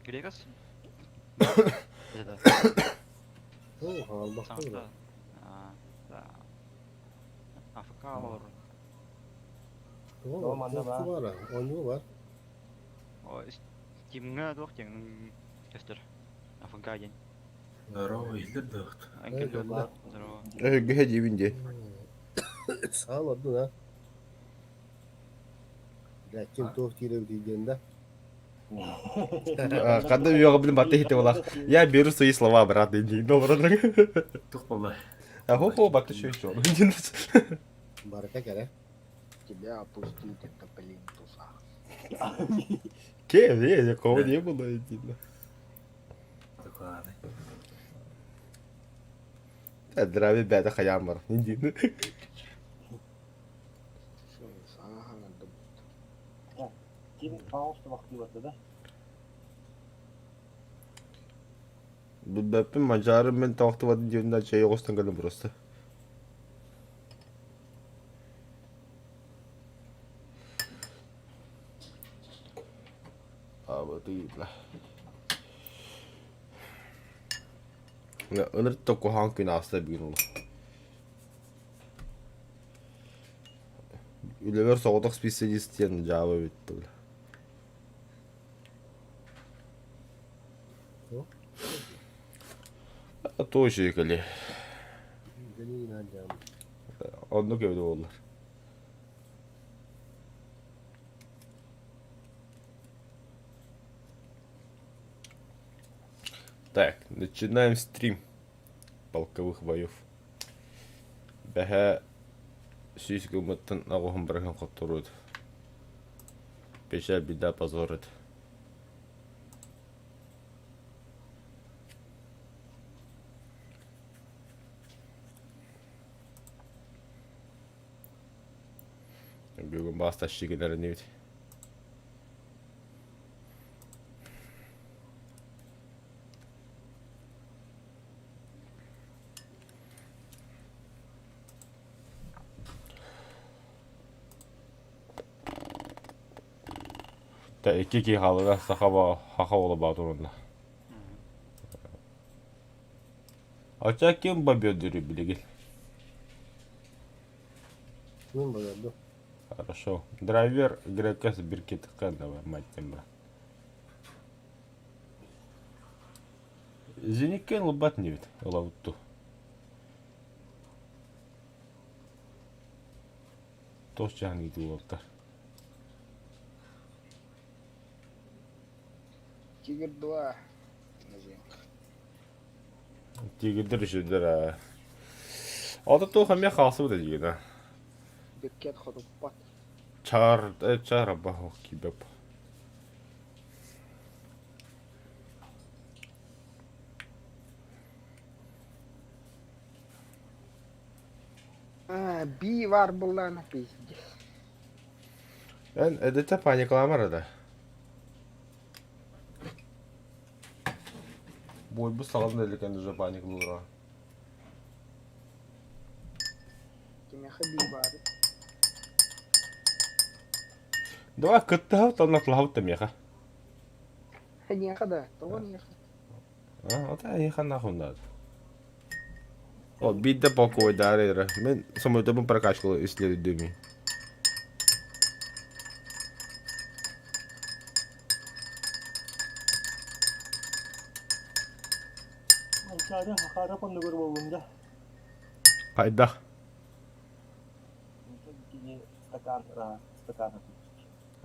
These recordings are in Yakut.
Грекас? Это Оо, хаалбакка саҥата да. АФК олорор. Оо, манна баар. баара, оонньуу бар. О, Стимҥа туох диэн көстөр. АФК диэн. Здорово, иһиллэр да Эн Здорово. Өһүргэһэ диибин дии. Саал ордун а. Бля, ким туох киирэбитий диэн да. Когда я блин, баты хите была. Я беру свои слова обратно, иди, добро. Тух буолла. А хо баты еще еще. Барыта кэрэ. Тебя опустить это плинтуса. Ке, не, такого не было, иди. Такое. Здравия, бята, хаямар. Иди. Саҥа хаҥырдым. Ким хаос табахтыыбата да? Бэппин мадьары мен тоқтыбатын диэн чай оҕустан кэлэн просто. А вот и бля. Ыныр токухан күн ааста бүгүн ол. Үлэбэр соҕотох специалист диэн дьаабы эбит бля. А то еще кэлиэ. Оннук эбит буоллар. Так, начинаем стрим полковых боев. Бэһэ сүүс гыммыттан аҕыһын быраһын хотторуут. Печаль, беда, позор это. Бүгүн баас тащигинер инибит. Та икки киһи хаалыга саха хаха уола баатурунна. Оча ким бобьет билигин? Мин бобьерду. Хорошо. Драйвер Грекас Биркетка давай, мать тебя. Зеникен лыбат не вид, лаутту. Тос жан иди уолтар. Тигр 2. Тигрдер үшүдер аа. Ото туох эмиэ хаалсыбыт эдьигин Беккет хотуппат. Чаар, чаар абба киибэп. А, би бар буллаана пиздец. Эн эдэтэ паникаламар да. Бойбу саҕалан элекен уже паникалыыра. Кимиэхэ би баар? Давай кыттыһабыт онно кылаһабыт да миэхэ. Эйиэхэ да, тоҕо эйиэхэ? А, ата эйиэхэ нахуй надо. О, биирдэ покойдаары эрэ. Мин самолетабын прокачкала исследуйдуми. Манчаары Хахаров оннугар буоллум да. Хайдах? Кини стакан стакан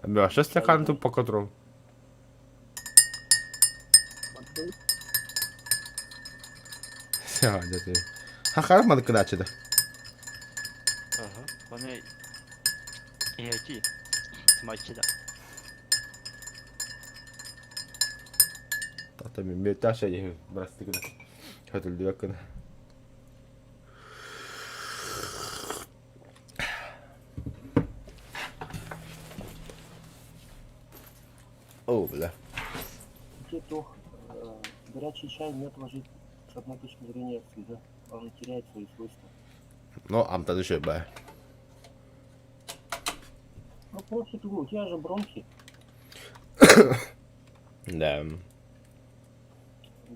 Вообще стакан тут по которому? Все, ты. Хахаров маны кыдачы да. Ага. Оны эти смачы да. Тата мен меташа ехе брасты гына. Хөтүлдүбэк гына. О, бля. Тух, горячий чай мед ложить с одной точки зрения всегда. Он теряет свои свойства. Ну, амтан еще бай. Ну, просто у тебя же бронхи. Да.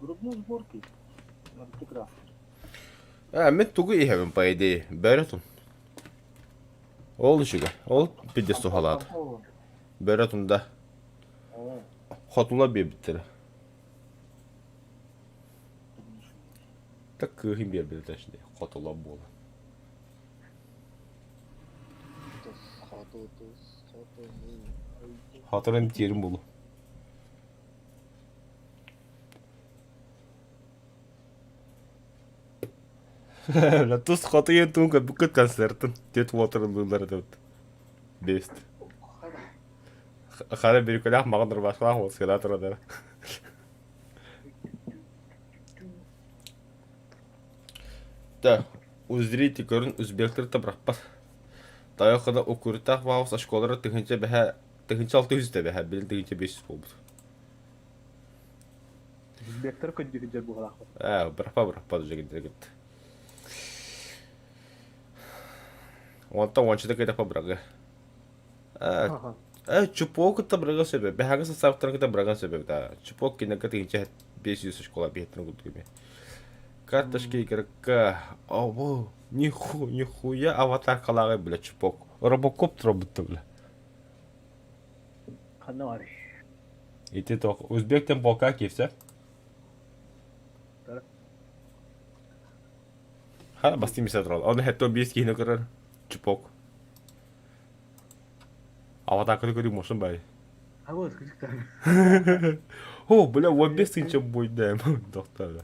Грудной сборки. Прекрасно. Э, мин тугу иһэбин по идее, бөрөтун. Ол үчүгэй, ол пиздец туһалаата. Бөрөтун да. Хотула биэрбиттэрэ. Так кыыһын биэрбитэ точнее, хотула буолан. Хотурун тиэрин булу. Тус хотуйан туун көрбүккүт концертын Тет Уотерылыылар этибит. Бест. Хара бүрүкөлөөх маҕан рубашкалаах уол сыра турар. Да, узрите көрүн узбектер табрахпат. Тайохына укуртах ваус школара тыһынча бэһэ тыһынча алты жүз бэһэ билин тыһынча 500 буолбут. Узбектар көддү буолаахпыт. Ээ, бырахпа бырахпа дьэгин Онтон уончата кыйдапа бырагы. Ээ, ээ, чупуо кытта бырага сөбө. Бэһэгэ састааптарын кытта быраган сөбө да. Чупуок кинегэ тыһынча 500 школа биһеттен курдук эми. Карточка игрока. О, ниху, нихуя аватаркалааҕы бля чупок. Робокоп тура бля. Ханна бар? Ити тох узбектен полка киирсэ. Ха, бастыым мисэ турал. Оны хэтто биэс киһини көрөр. Чупок. Аватарканы көрүү мошун бай. А вот, скажи О, бля, 15 тысяча бойда, доктор.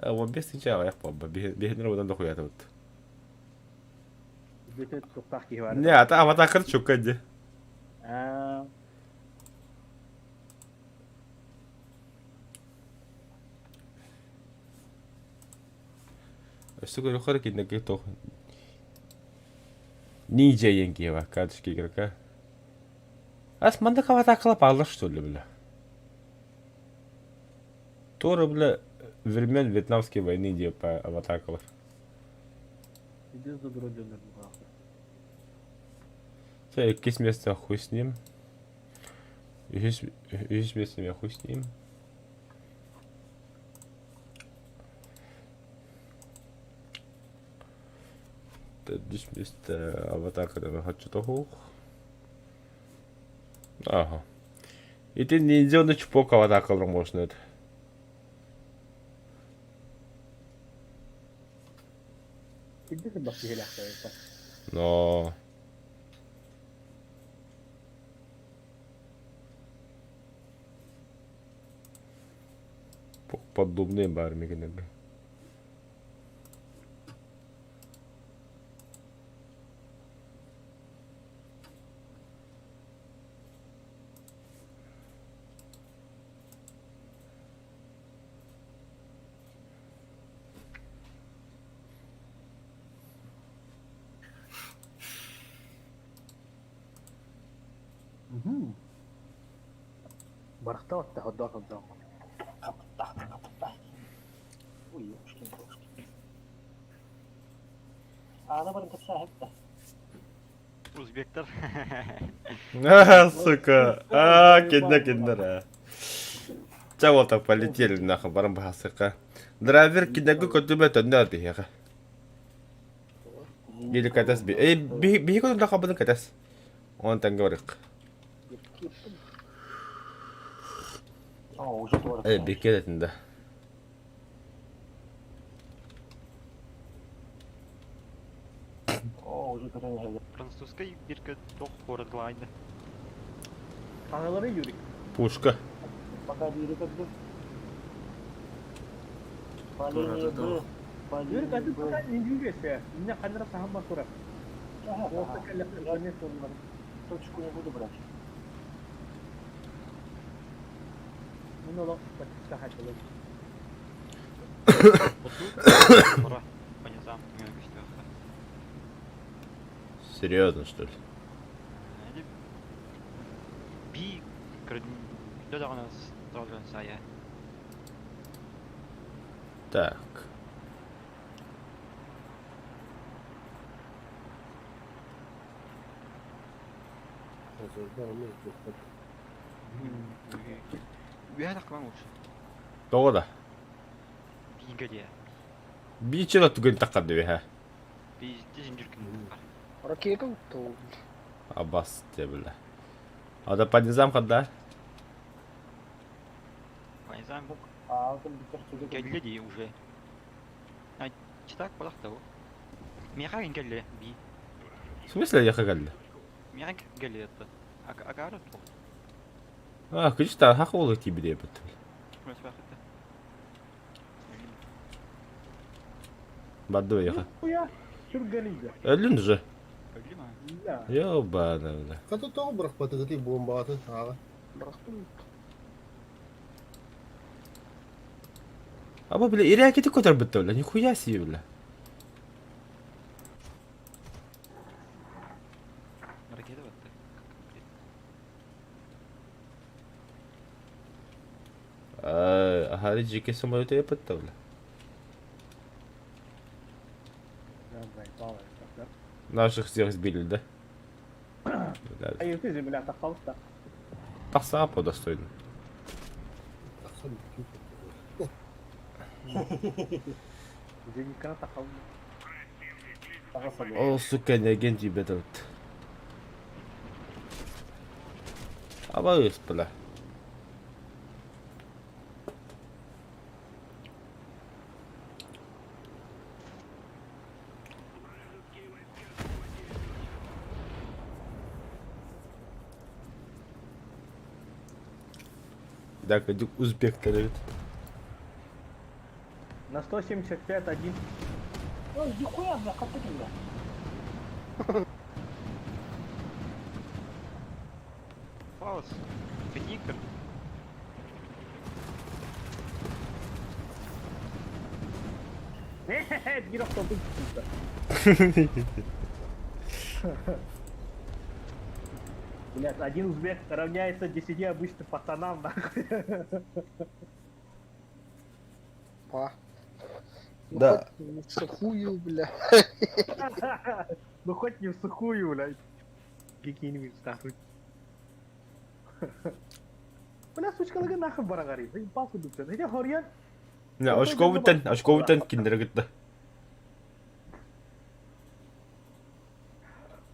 15 тысяча аҕыйах буолба. Биһинер одан дохуятыбыт. Бүтэ туктаах киһи бар. Не, ата аватарканы чукка ди. Аа. Өссө көрөхөр киндеги тох. Ниже енки бар, карточки игрока. Ас мандык аватаркала паллар что ли, бля? Тора, бля, времен Вьетнамской войны где по аватаркалар. Иди за дронер буолаахпыт. Все, иккис место хуй с ним. Үһүс үһүс место хуй с ним. Төрдүс место аватаркадан хочу тоһуох. Ага. Ити ниндзя оны чпок аватаркалар можно это. Иди сыбах киһилээхтэр. Но... Поддубные бар мигнеби. Барахта отта hoddoq hoddoq. Каптах, каптах. Ой, ёшкин кошкин. А она баран капса Узбектар. А, сука. А, кенде кендер, а. Ча вот так полетели нахуй, баран бахасыка. Драйвер киндеги көтүбэ төннөр биһиэхэ. Или катас би. Эй, биһи биһи көтүн хабын катас. Он танга барык. О, уже тоже. Эй, бикке да. О, уже когда не Французскай бирка тох город глайды. Аналары Юрик. Пушка. Пока двери как бы. По линии Тура, Б. По Юрик, а линии ты Б. пока не двигайся. У меня камера сама тура. Ага, Просто ага. кэллэхтэр Я точку не буду брать. Мин олох подписка Вот тут пора. По низам. Серьезно, что ли? Би сайа. Так. Azerbaycan Үһә тақман лучше. Тоҕо да? Бииргэ диэ. Бииччэ түгэн таххар дебиһэ. Биирдэ синдүркүн таххар. Ракета утта. Абас дебиле. Ада по низам хадда? По низам Алтын бүтэр чөгө. Кэллэ дии уже. А, читак балах да ол. Миэхэ кэллэ би. В смысле я кэллэ? Миэхэ кэллэ это. Агара туох. А, күчта хак ол тиби деп. Барды яха. Хуя, чургалига. Өлүн уже. Өллүм а. Да. Ёбана, бля. Хата тоҕо бырахпатыгытый буомбаҕатын ааҕа. Бырахтым. Аба, бля, ирээкити көтөрбүттэ, бля, нихуя себе, бля. Ракета батты. Ахари жеке самолеты япытта, бля. Да, заебало это, да. Наших всех сбили, да? Да. А ты земля тахалта. Тахса по достойно. Тахсан бүтүү. Зеникана тахал. Таҕас алыа. О, сука, не агент ебет вот. Аба ыс, бля. Так, иди узбек таревит. На 175 один. Ой, нихуя, бля, как ты, бля? Паус. Пеникер. Биир автобус сука. Блядь, один узбек равняется 10 обычным пацанам, нахуй. Па. Ну, Да. хоть не в сухую, бля. Ну хоть не в сухую, блядь. Какие-нибудь нахуй. Бля, сучка лага нахуй барагари. Палку дупчан. Эти хорьян. Не, очковыттан, очковыттан киндер гытта.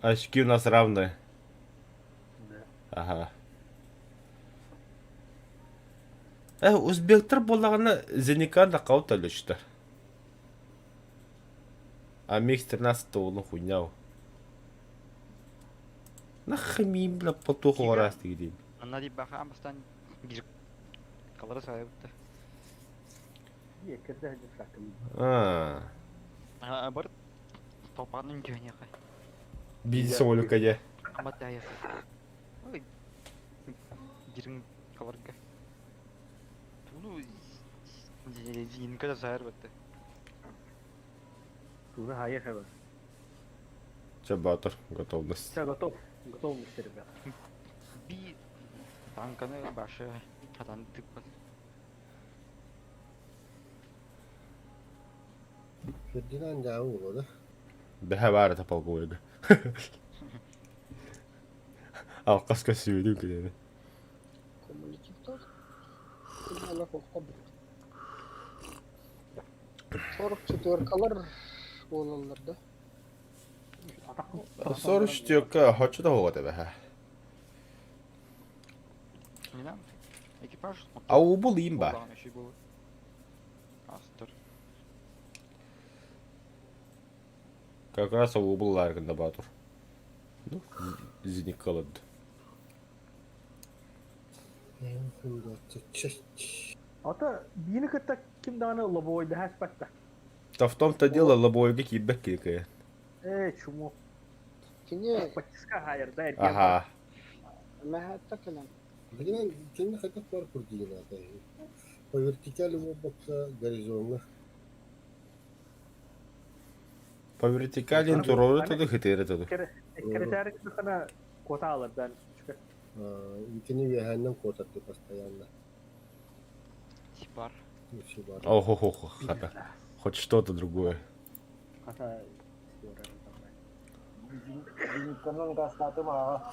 Очки у нас равные. Да. Ага. Узбектер болағына Зеникан да қауыт әлішті. А микс 13 олың хуйня. Нахамим, бля, потуху раз дейм. Анна дип баха амастан гир калары сайыбытта. Не, когда не шакал. А, А бар топанын жөнеқы. биди самолетка я. Амат аяқы. Ой. Гирин каларга. Туну зинка да сайыр бітті. Туда хаехала. Чабатор, готовность. Все, готов. Готовность, ребят. Би танканы башы атан тыппат. Фердинанд дьаабы буолуо да. Бэхэ баара тапалгы Алқас көсүйдің күдені. Кумулятив тоже. 44-калар буолаллар да. 44 хочу да хоға бэхэ. Не Экипаж. Ау бұл им ба. Астыр. Как раз ау бұл ларгында батур. Ну, зеник калады. Ата биини кытта ким даҕаны лобовой дэһэспэттэ. Да в том-то дело лобовойга киирбэт киһи. Ээ, чуму. Кини Паттиска хайыр да эргиэн Ага. мэһэттэ кэлэн Билигин кини хайдах баар курдугун аата. По вертикали буолбакка горизонҥа. По вертикали турору туду хытыыры туду. Эккирэтээри кытта куотаалар дан сучка. Кини үөһээннэн куотарды постоянно. Типар. Все бар. Охо-хо-хо, хата. Хоть что-то другое. Хата Зенитканан гастатым аҕа.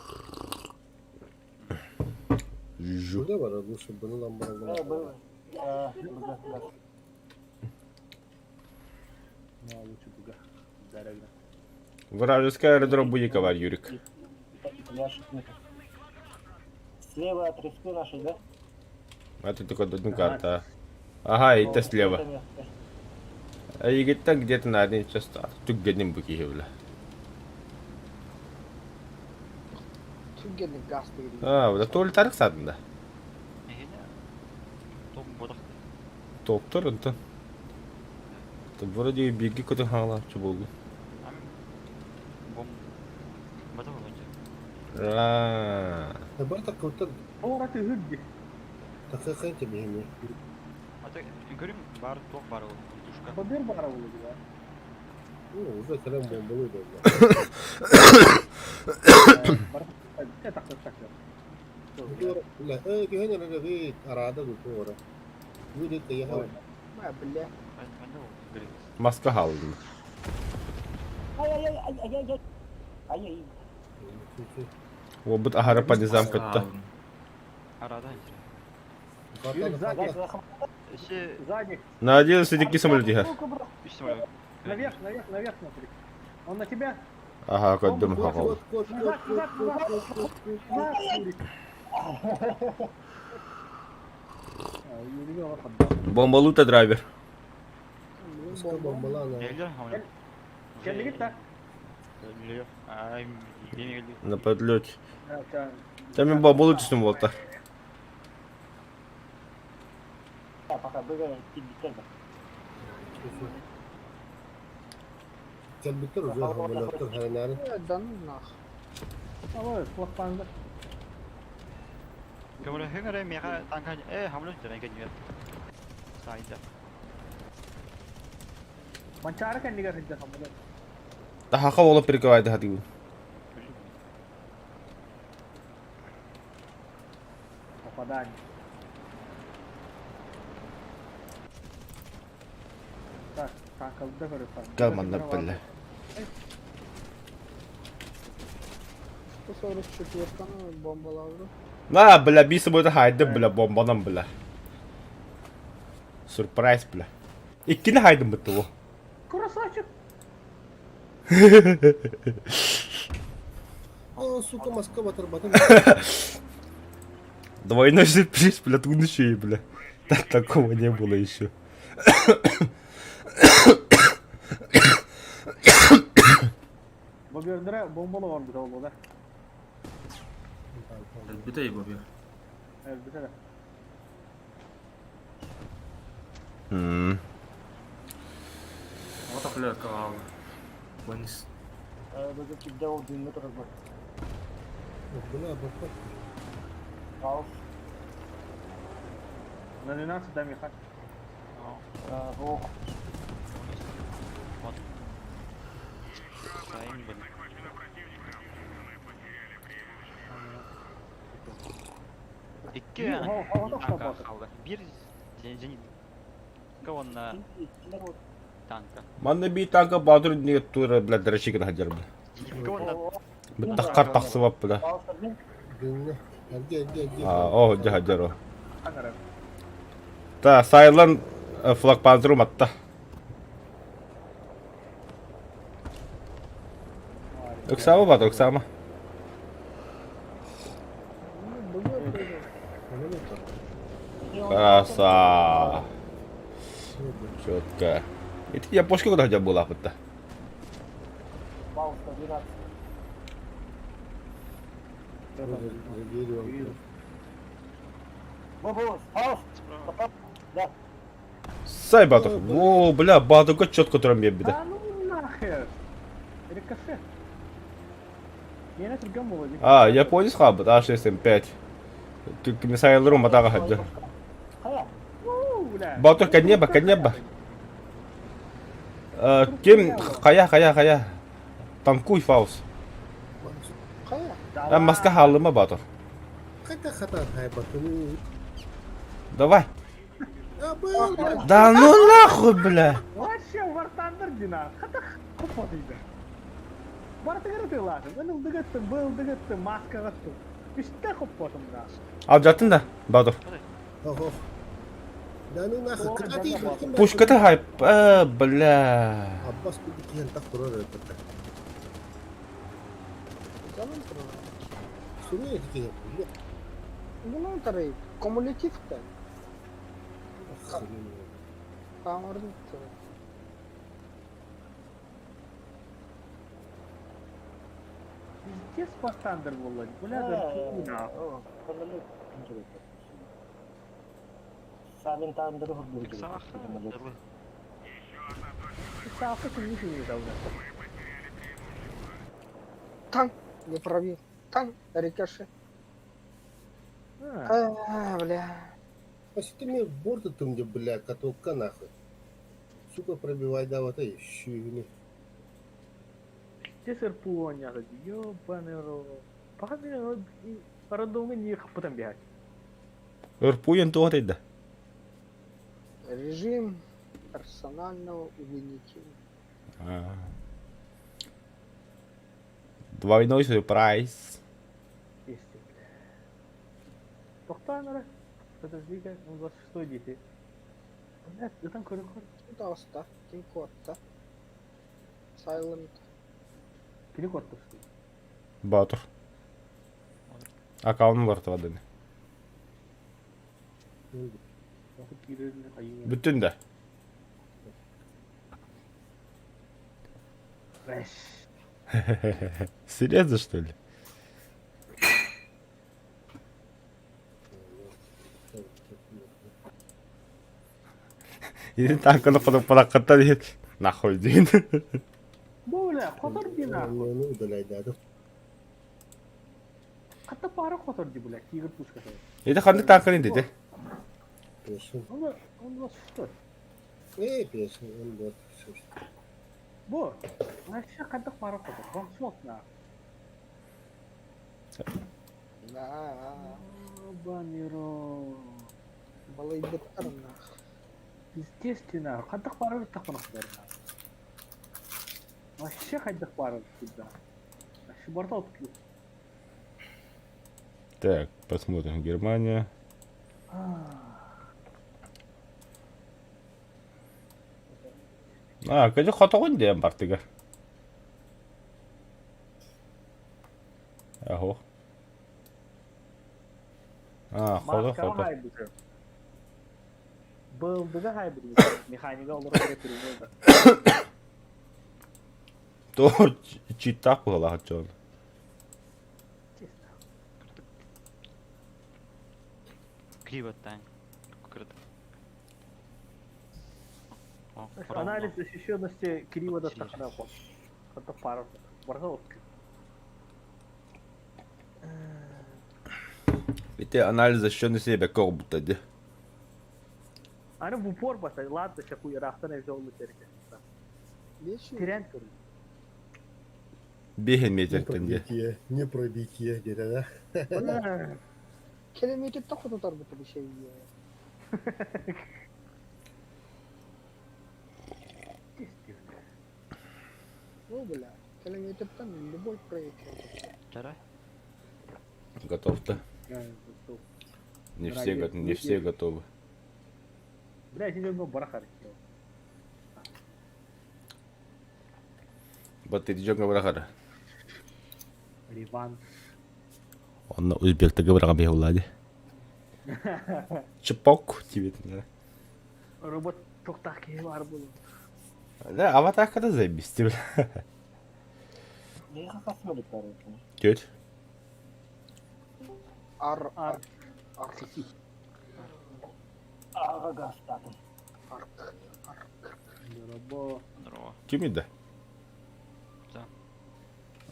Жу. Burada var, лучше bunu lan Э, bana. был. А, БГ, да. Ну, а лучше БГ. Дорого. Вражеский аэродром Буникова, Юрик. Пляж. Слева от респы нашей, да? А ты только одну карту. а. Ага, это слева. А егиттен где-то на одни часто. Тут где-нибудь быки бля. Түргенник газ деген. А, вот то ли тарых садын да. Эһине топ бодах. Топтор онтон. Вроде биги көтөн хаала чубулгу. Ам бом бата болонча. А. Барта кылтыр Ора түһүрдү. такы кайта бихими. Ата көрүм бар ток бар ол тушка. Бобер бара болду да. Ну, уже кэлэн бомбалыы буолла. Бар так так так. Бля, түһэн эрэ бит арада дуу ора. Бүдэ тэйэ. Ма, бля. Канда ол көрүм. Маска хаалдым. Ай-яй-яй-яй-яй-яй. Ай-яй. Обыт ахара по низам кытта. Арада инче. Юрик, сзади. Еще Сзади. На один сидики самолет иһэр. үч самолет. Наверх, наверх, наверх смотри. Он на тебя. Ага, көддүм хагал. Кот, кот, Назад, кот, назад, кот, назад. кот, кот, кот. Назад, Юрик. А, Юрий, он отдал. Бомбалута драйвер. Маска бомбалана. Элдер хамын. Кэллигит да? Ай, беми келди. На подлете. Да, да. Там мен бомбалу түстүм болта. Пока БГ килбиттер да. Кэлбиттер уже хамалаттар харанары. Э, да ну нах. Алой, флаг Көмөр хөңөрө меха танка э хамын жана кен жер. Сайда. Манчары кэннигэр сылдьар хаммыт. Тахаха боло прикрывайды хатыгы. Попадание. Так, танкалда көрөп. Каманна бля. 144-каны бомбалавры. На, бля, би собой хайды, бля, бомбанан, бля. Сюрприз, бля. Иккини хайдым бітті о. Красавчик! О, сука, маска батырбатын. Двойной сюрприз, бля, тут еще и, бля. Так, такого не было еще. Бобердere бомбалы бар бит ол да. Элбитей бобер. Элбите да. М. Отақлар каал. Ванис. БГ килде ол дүйнө турар бар. Бля, баппат. Хаос. На 12 да меха. Ох. Вот. Сайын бун. Икки Бир, хо- хо- хо- танка хо- қалды. Бир зенит. Онна танка. Манна би танка баатыр не тура, бля, дрочигин хаджар, бля. Зенитка онна Бит таққар тақсыбап, бля. Хаос один. Динне. Эрге, эрге, эрге. А, о, жа хаджар о. Аңара. Та, сайлан флаг панзеру матта. Оксама бат, Оксама. Ну, БГ прыгал. Краса. Четко. Это я пошка куда хотя была бытта. Хаос 12. За деревом. Бобос, хаос. Да. Сай батух. О, бля, батука четко турам бебиде. Да ну нахер. Рикошет. Я түргөн болду. А, японец хабыт, А6М5. Тут мисайлеру матага хаджар. Кая? Бля. Батух канеба, канеба. Ким, кая, кая, кая. Танкуй фаус. Кая? А, маска халыма батух. Қайта хата хайбатын. Давай. А, бля. Да ну нахуй, бля. Вообще вартандыр дина. Хата купа дейdi. Бартыгыр тылатын. Мен ылдыгыттым, былдыгыттым, маскагыттым. Үстэ хоппотум да. Ал жаттın да, Батух. Ох, ох. Да ну нахуй, кытаатый ким Пушката хайп, а, бля. Аббас курдук киһи антах турар это. Заман турар. Суруй эти киһи. Bunu тарай кумулятив-то. Хаҥырын Пиздец Вартандер буолла. Бля, да Самолет Савин Тандер Саха, дылы. Саха күнү күнү Танк не пробил. Танк, рикошет. А, бля. А ты мне борты там где, бля, католка нахуй. Сука, пробивай, да, вот и щи. Пиздец РПУ оонньоото дии, ёбаный рот. Пока мен роддомҥа не хаппытан биһэр. Ырпуйан туох да? Режим персонального угнетения. Двойной сюрприз. Есть, бля. Тохтоон эрэ. Подожди-ка, он 26 дети. Блядь, ытан көрө-көр. Ким таҕыста? Ким куотта? Silent. Кини куоттар. Батыр. Аккаунт бар дени. Бүтүн да. Серьезно, что ли? Или так оно потом параката нахуй дин. Бу бля, хотор дии нахуй. Ну, удаляй, да. Хата пара хотор дии, бля, тигр пушка. Это ханнык танканы деди. Пешин. Он, он 26. Эй, пешин, он 26. Бу, вообще хайдах пара хотор. Ваншот нахуй. Да. Ебаный рот. Балайбыттар нах. Пиздец ты нахуй. Хайдах пара тахпанахтар нахуй. Вообще хайдах пара всегда. Вообще бортал Так, посмотрим. Германия. А, каже хотоҕун диэн бартыгар. Аһо. А, хото хото. Былдыга хайбыт. Механика олорор түрүнө. То читап буолла чон. Криво тань. Круто. Анализ защищенности Кирилла Дастахана. Это пара. Барзал. Ити анализ защищенности бэкэ оҕобута дии. Аны в упор баста. Ладно, сейчас хуй рахтан взял лутерке. Беши. Тирен көрү. Биһин Не метртэн дии. пробитие, не пробитие где-то, да? Километр хотутар бу bir şey. Ну, бля. Километртан любой проект. Чара? Готов-то? Не все, не все готовы. Бля, сидел барахар. Вот иди барахара. Риван. Онно узбектарга быраҕа биһулла Чпок тебе. Да. Робот тоқтақ киһи бар буолуо. Да, аватарка заебись тебе. Миэхэ хас самолеттар Теть. Ар, Ар. ар, Ага, гастатын. арк, арк. Робо. Здорово. Ким да? Да.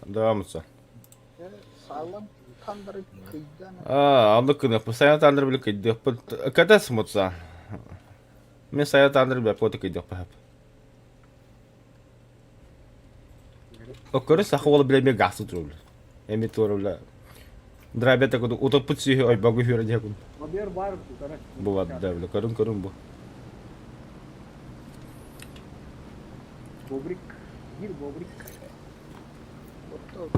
Да, муса. Silent Thunder кыйдан. А, онно кына постоянно тандыр биле кыйдык. Когда смутса? Мен сайа тандыр биле коты кыйдык пап. Окөрө саха ол биле мен гасы турул. Эми турул. Драбета куду утопут сүйү ой багу хүрө декун. Мобер бар, короче. Бу да биле көрүн көрүн бу. Бобрик. Гир бобрик. Вот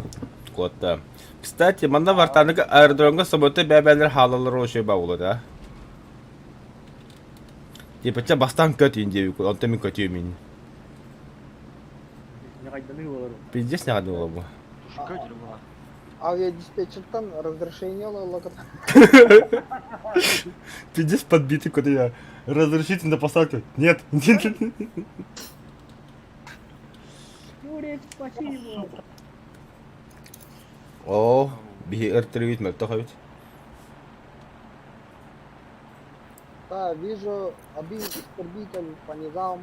Котта. Кстати, манна вартаныгы аэродромга самолетты бәбәлер халалар ошой ба да. Типа чэ бастаан көт иин диэбит, онтон мин көтүөм ини. Ньаҕайданыы буолар. Пиздец ньаҕайданыы буолар бу. Тушка дьөрү буолар. Авиадиспетчертан разрешение ылаллар. Пиздец подбитый куда я. Разрешите на посадку? Нет. Юрик, спасибо. О, биһи ыртырыгыт мөлтөх эбит. Да, вижу один истребитель по низам.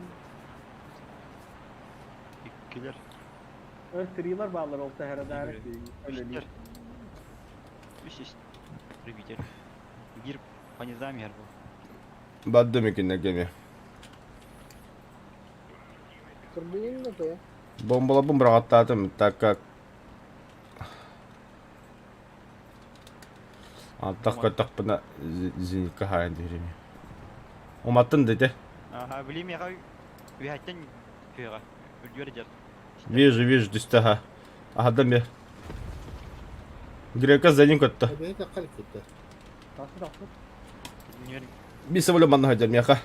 Иккилэр. Ыртырыылар бааллар ол тэһэрэ Үстэр. Үс истребитель. Биир по низам иһэр бу. Бардым икиннэргэ эмиэ. Турбин да ты. Бомбаларбын быраҕаттаатым, так как Антах көтөхпүнэ зенитка хаайан түһэриим. Уматтын дете. Ага, били миэхэ үһэттэн түһэҕэ. Үрдүөр дьэр. Вижу, вижу, түстэ аха. Аһардан бер. Грека за ним көттө. Бэйэтэ халькыта. Тахсы тахсы. Биир самолет манна сылдьар миэхэ.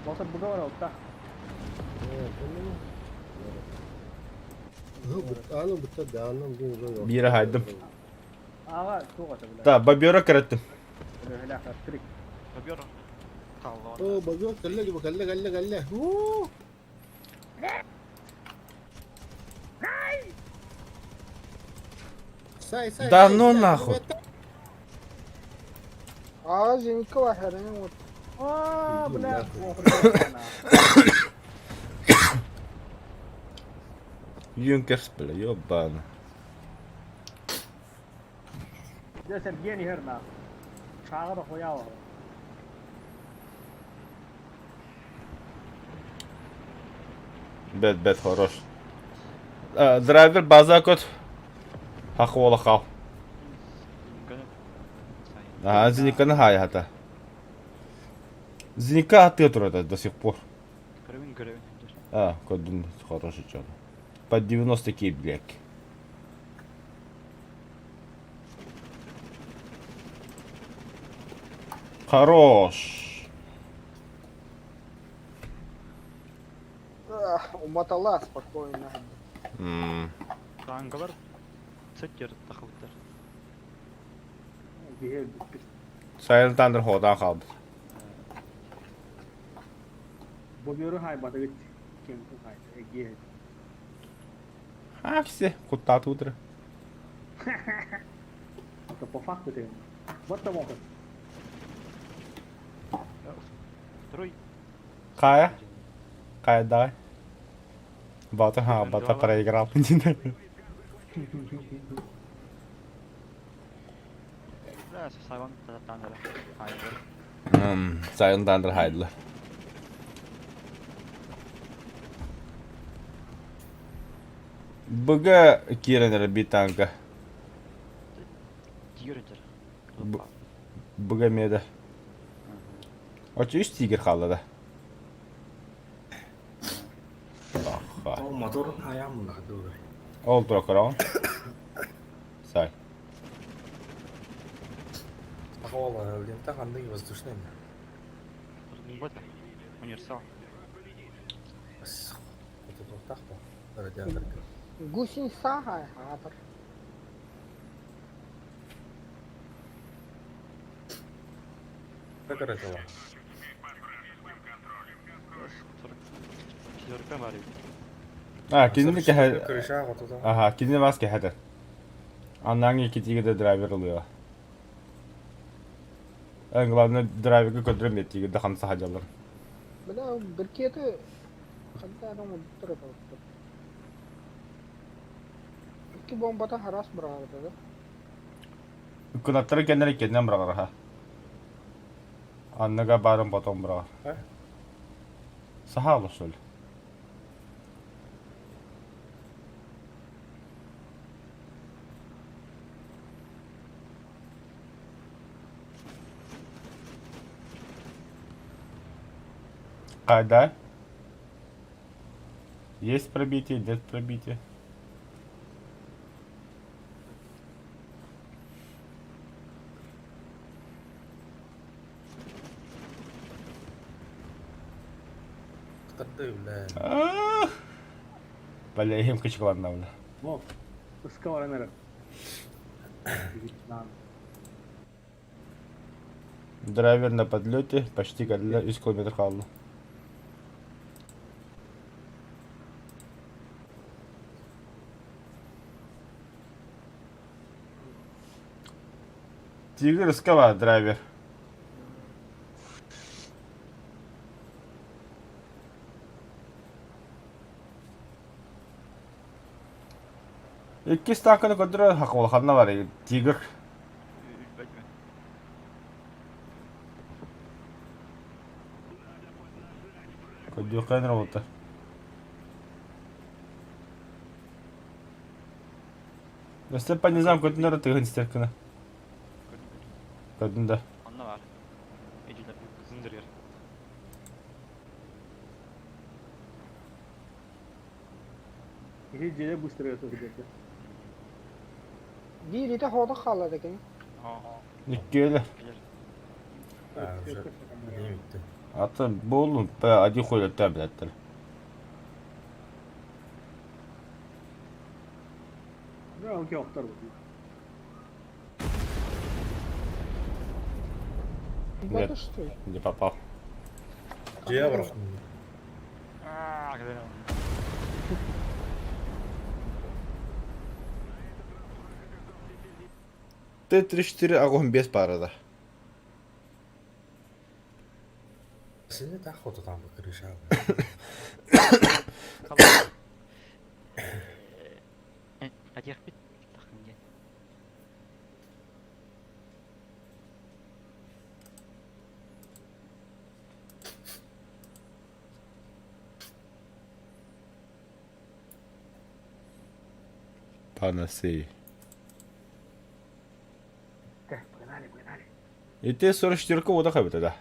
Батыр буга бар алта. Аны бутта да, аны бу Биирэ хаайдым. Ага, туох это бля. Да, бобера кэрэттим. Бля, трик. Бобер хаалла. О, бобер кэллэ, кэллэ, кэллэ, кэллэ. Уу! Сай, сай, Да сай, ну сай, нахуй. А, зенитка бар хәрәнең вот. А, Иди бля. нахуй. Юнкерс, бля, ёбана. Дьэ, Сергей иһэр нах. Шааҕа да хуява. Бэт, бэт, хорош. Драйвер база көт. Хахуола хал. Аа, Зениканы хаайата. Зеника атыа турар до сих пор. Көрөбүн көрөбүн. А, көрдүн хороший чё. Под 90 кей, блядь. Хорош. Уматала спокойно. М. Тангалар сеттер тахыбыттар. Биһиэр бүппүт. Сайын тандыр ходан қалды. Боберу хайбатыгыт. Кем хайды. Эгиэ. А, все, куттааты утро. Это по факту ты. Вот того. Второй. Кая? Кая, давай. Бата, ха, Бата проиграл. Да, Сайван тандыр. Сайын тандыр хайдылы. Быга киирэн эрэ биир танка. Тигр этер. Быга эмиэ да. Оччо үс тигр хаалла да. Ол моторун хайаан муннаха дуурай. Ол тура көрөҕүн. Сай. Ахуала лента ханнык воздушный. Универсал. Хототуохтаах да радиаторга. Гусеница хаатар. Как это? 44 бар эбит. А, кинини кэһэ... Крыша хотото. Аха, кинини бас кэһэтэр. Аннааҥы икки тигрде драйвер ылыаҕа. Эн главное драйверга көрдөрөн биэр тигрде хамса саһадьаллар. Бля, брикеты ханта эрэ оҥорбуттар этэ Икки бомбата харас быраҕабыта да. Кынаттары кэннэрэ иккиэннэн быраҕар аха. Анныга баарын потом быраҕар. Э? Саһаала что ли? Когда? Есть пробитие, нет пробития. Тахтарды, бля. Бля, иһим кычыкыланна, бля. О, ыска баран эрэр. Драйвер на подлете, почти кэллэ, үс километр хаалла. Тигр ыска драйвер. Иккис тааканы көрдөрөр хакылханна бар тигр. Көрдүөххэ работа. Өстө по низам көтүнөр тыгын истер кына. Көрдүн да. Онно бар. Эдилер кызындырыр. Киһи дьиэ быстро сылдьар. Биир ити хоото хаалла да кини. Иккиэлэ. Атын буоллун один хуйлаттан билэттэр. Да, окей, охтор. Нет, не попал. Дьиэ барах. Т-34 огонь без парада. Сине так вот там крыша. Панасей. Погнали, погнали. И Т-44 вода хабита, да.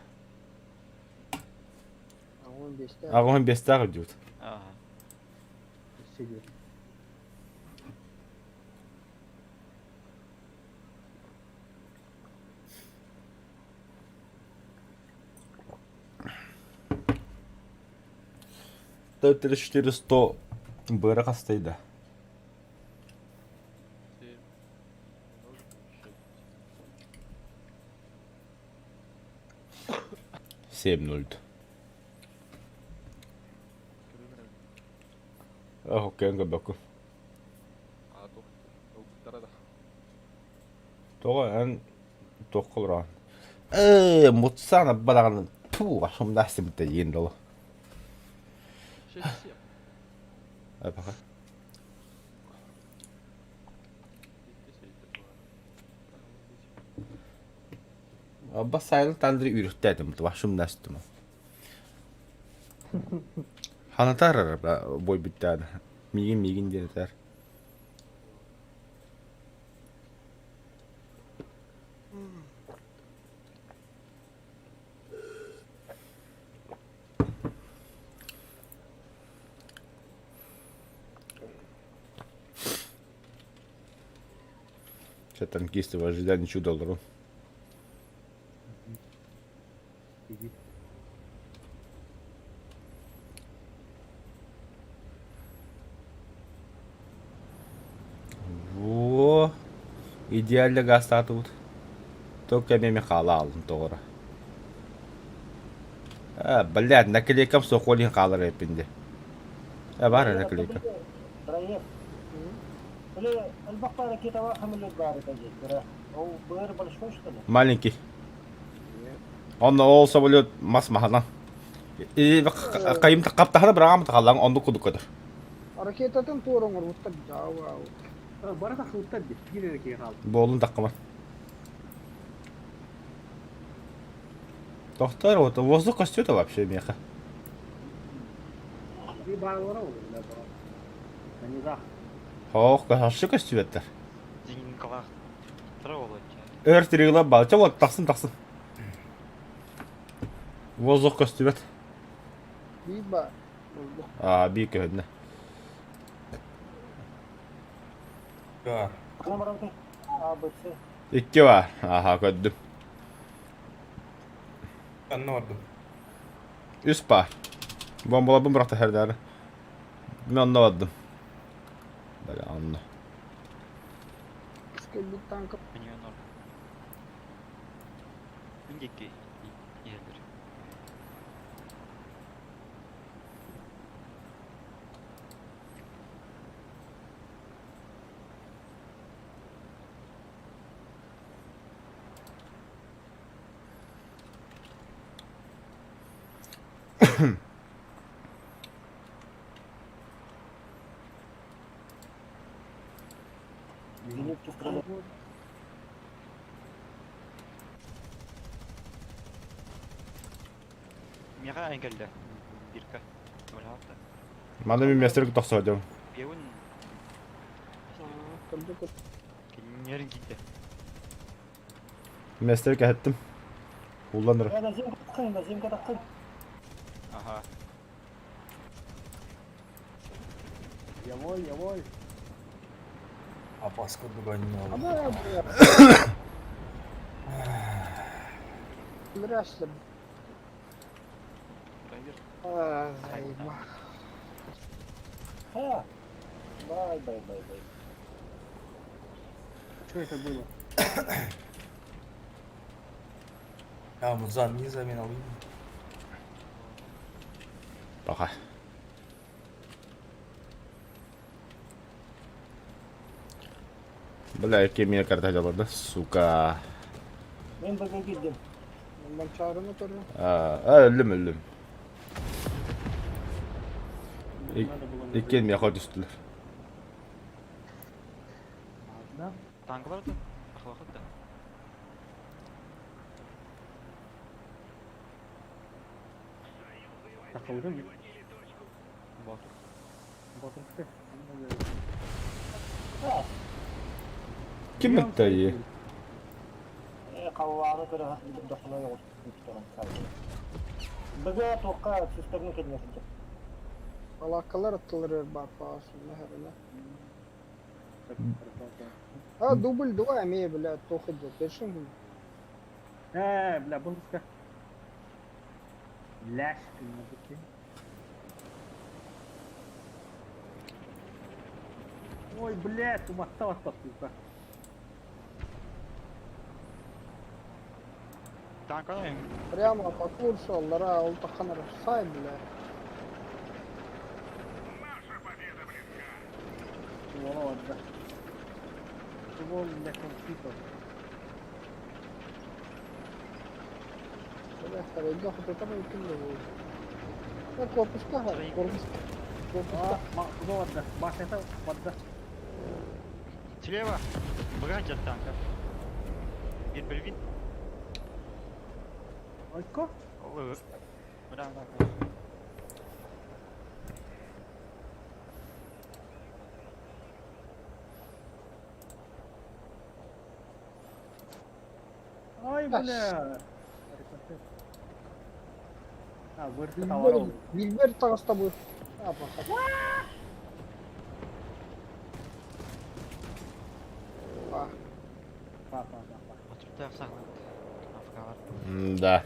Аҕыһын биэстээх идиот. Т-34 100 быра хастайда. 7-0. Хоккейын көрбөккүн. Тоҕо эн туохха олороҕун? Ээ, мутсаан абба туу, ашымдаах симтэ диэн дылы. Пока. Абба Silent Andrei үүрүхтээтим, вашумнаастым. Ханатар бой бүттээн. Миигин миигин диэн этэр. Сейчас танкисты в ожидании чуда доллару. Во, идеально гастатут. Только мен хаала алдым тоҕоро. А, блядь, наклейкам соколин хаалар эппинде. А, бар наклейка. Проект. Бля, элбэх ракеталаах самолет баар этэ дии. Ол быр большой, что ли? Маленький. Он ол самолет мас маханан. Кайым каптахана бырагам тахаллаң онду кудук көтөр. Ракетатын туора оҥорбуттар даа Бары тахсыбыттар дии. Биир эрэ киһи хаалла. Буолун таккаман. Тохтор вот воздух костюта вообще меха. Би баалара ол бля бара. На низах. Ох, кашшы костюеттер. Зинкалах. Өр тиригла балча вот тахсын тахсын. Воздух костюмет. Биир ба. А, бии көһүннэ. Да. А, Б, С. Икки бар. Аха, көрдүм. Анна бардым. Үс бар. Бомбаларбын бырахта хэрдээри. Мен онно бардым. Бля, онно. Кэлбит танка. Мин норм. Мин диэки иһэллэр. Зенитки стреляют. Миэхэ эн кэллэ. Бирка. Бырахта. Маны мин миэстэлик тохсоодьом. Биэвин Кырдьык кинилэрин киирдэ. Миэстэлик эһэттим. Ууллан эрэ. Э, наземка таххын, наземка таххын. Аха. Явой, явой. Апас курдук ойнуолар. Ама бля. Здрасте. А, заеба. А! Бай, бай, бай, бай. Что это было? Я музан не заминал. Пока. Бля, какие меня карта да, сука. Мен бага киирдим. Манчаарыны көрдүм. А, өллүм, өллүм. Надо было мне Иккиэн миэхэ түстүлэр. Ладно. Танкалар да? Ахлахат да. Тахылгын. Ботур. Ботур. Ким это? Э, халлааны көрө дохуна Бага туохха цистерна кэннэ сылдьар. Балааккалар аттыларыгар баар паасынна А, дубль 2 эмиэ, бля, туох идет. Решим. Э, бля, бонуска. Ляшка, мужики. Ой, блядь, уматтава сука. Танкалар Прямо по курсу, аллара, ол таханар сай, бля. Ладно. Ствол для конфликтов. Бля, харайга хототар икин да корпуска, корпус. Корпуска. А, ладно, башня ладно. Слева. Братья танка. Бир Ойко? Да, да. Ай, бля. А, вырты товаров. Билбер с тобой. А, плохо. Па. Па, па, па, па. Да.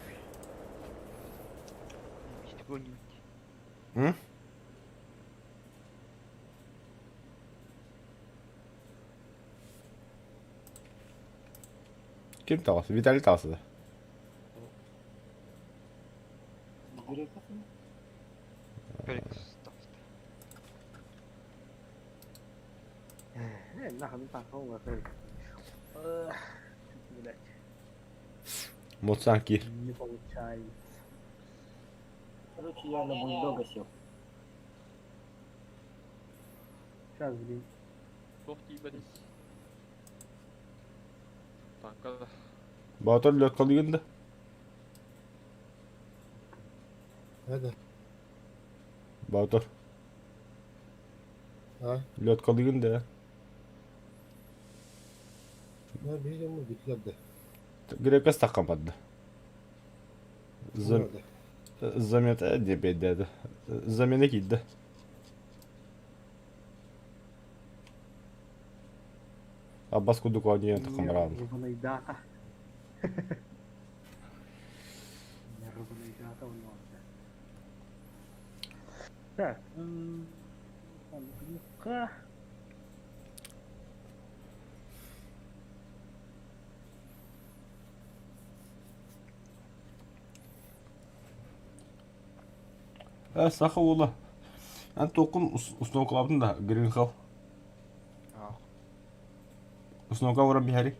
М? Ким таҕыс? Виталий таҕыс да. Э, нахуй танк, Блять, Моцан киир. не получается. Короче, я на бульдога сел. Сейчас, блин. Туох тиийбэтин. Танка Боотур лёткалыгын да. Hadi. Боотур. А? Лёткалыгын да. Я видимо бүтләде. Грекас таххан барда. Зам... Замета диэн биэрдэ. Замена киирдэ. Аббас курдук оонньуйан таххан бараҕын. Нервный дата. Нервный дата у него. Так, ка. Э, саха уола. Эн туоххун установкалаабытын да, Гринхелл? Установка уран биһэри.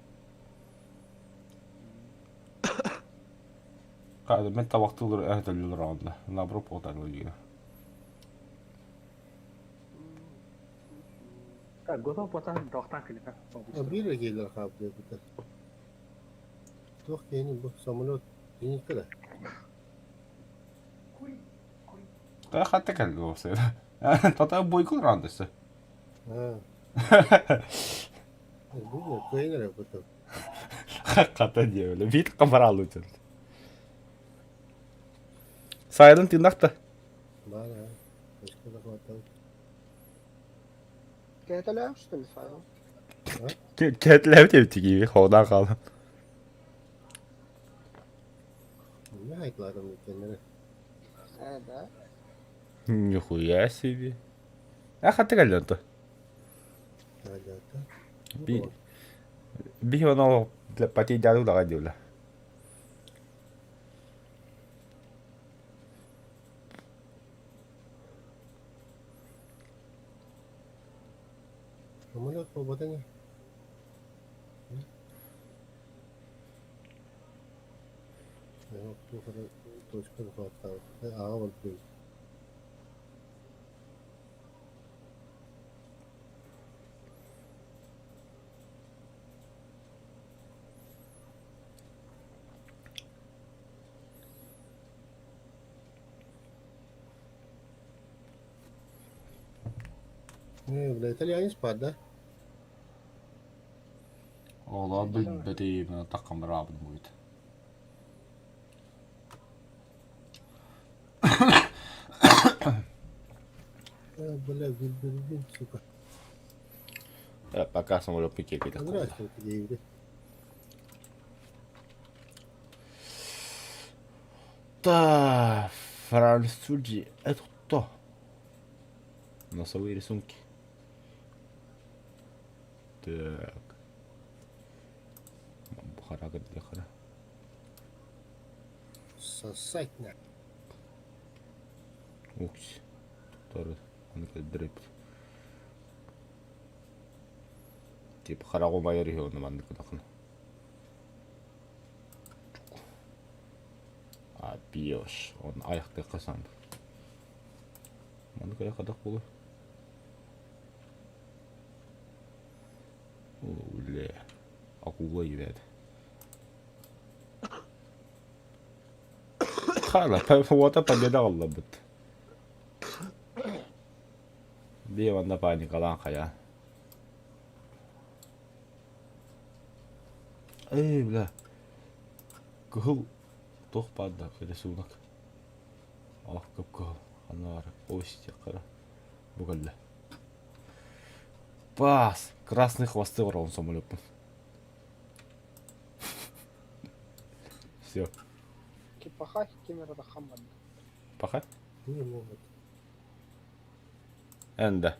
Мен табақтылыр әһәтәлләр анда. Наоборот полтарыл дигән. Так, готов потан тохтан килитен. Биир киһилэр хаалбыт Туох киһини бу самолет зенитка да? Та хатта кэлли уопсайда. Тата бойкул рандысы. Аа. Бу кыайын эрэ буту. Хата диэбэлэ. Биит камаралыы үтэн. Сайылын тыыннах да. Баар аа. Өскө да хватал. Кээтэлээх что ли файл? Кэтлээбит эбит тигиби хоҕудаан хаалан. Не хайтлаатым иккеннere. Э, да. Нихуя себе. А хатта кэллэ онто. Аалата. Би би оно для пати дяду даҕа диэбилэ. Самолет буолбата ини. Туох эрэ точка захваттаабыт. Ааҕа барбыт. Бля, итальянец пад, да? Оҕолоор билбэтим, таххан бараабын будет. Бля, билбин, сука. Пока самолет пикет. Здравствуйте, Юрий. Да, французи, это кто? Носовые рисунки. Так. Бухара, бухара. Сосать на. Ух, Тоже он дрып. Тип хараҕы умайар үһү онно маннык гынахына. А биош, он айахтыахха саанда. Маннык айах хадах буолуо. Үлэ. Акула ебет. Хаала, уота победа ыллабыт. Биэ манна паникалаан хайа. Эй, бля. Кыһыл туох баар да рисунок. Ох, кып-кыһыл. Ханна баар? Ой, хара. Бу кэллэ. Пас! Красный хвосты баралым самолеппун. Все. Паха кемерада хаммады. Паха? Не могут. Энда.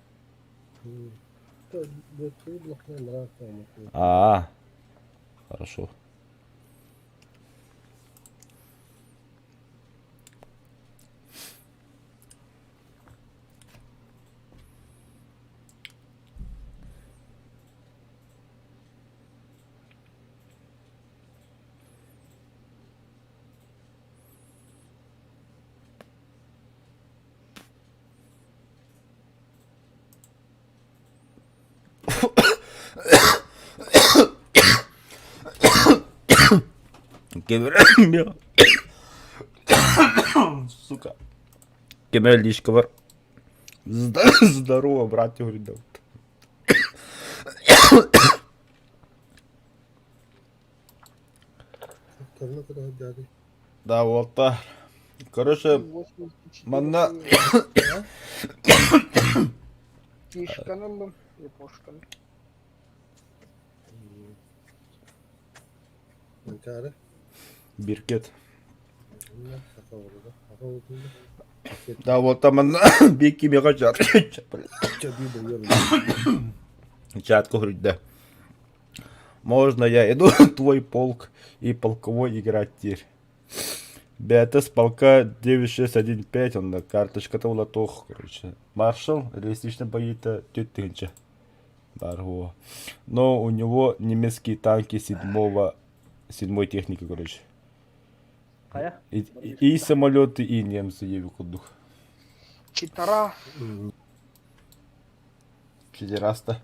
А, хорошо. Сука. Кемел личка бар. Здорово, брат, говорит, да. Да, вот так. Короче, манна... Фишканы ыллым, япошканы. Манчаары. Биркет. Да вот там бикки мега чат. Чат да. Можно я иду твой полк и полковой играть теперь. Бэйэтэ с полка 9615 онно карточката ула туох короче маршал реалистично боится 4000 барго. Но у него немецкие танки седьмого седьмой техники короче. Хайа? И самолеты, и немцы еби курдук. Читара. Педераста.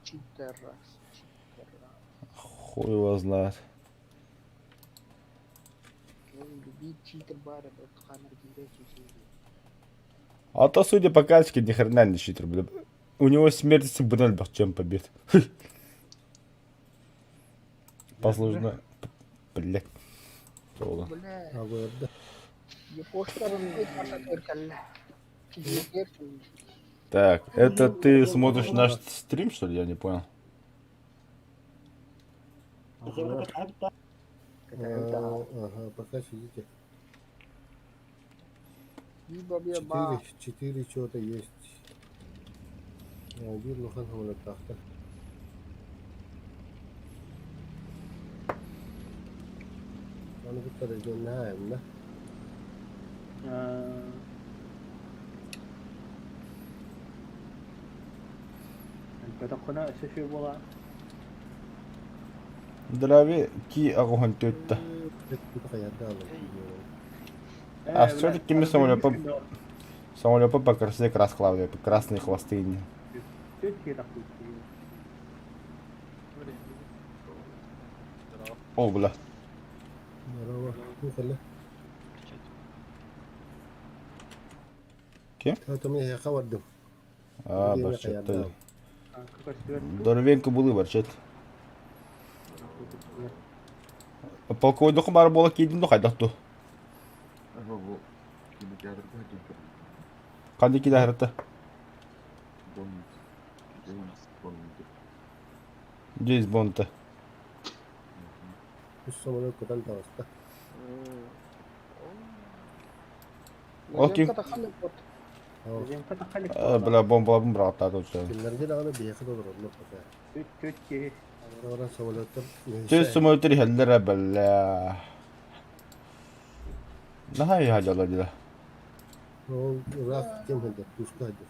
Читерас. Читера. Хуй его знает. А то, судя по качке, ни хрена не читер, бля. У него смерть бля, чем побед. Послужно. Бля. Бля. Так, это ты смотришь наш стрим, что ли? Я не понял. Ага, пока сидите. Четыре, четыре чего-то есть. Биир улахан самолеттаахтар. Аны кытта регионнаайымна. Элбэтэх өссө үчүгэй буолаа. Здравия, ки агохан тетта. А все-таки мы самолетом самолетом покрасили красные красные хвосты. О, бля. Ким? А, барчет. Доровенко булы барчет. Полковой баар буола киирдим ду хайдах ду? Ханнык киинэ аһарта? Джеймс Бонд. Үс самолет көтөн таҕыста. Окей. Бля, бомбалабын быраҕаттаата оччо. Кинилэргэ даҕаны биһиэхэ да олороллор пока. Баран самолеттар Түс самолеттар иһэллэр бля. Наһаа иһэллэр дила. Ол ыраах кем сылдьар, куска сылдьар.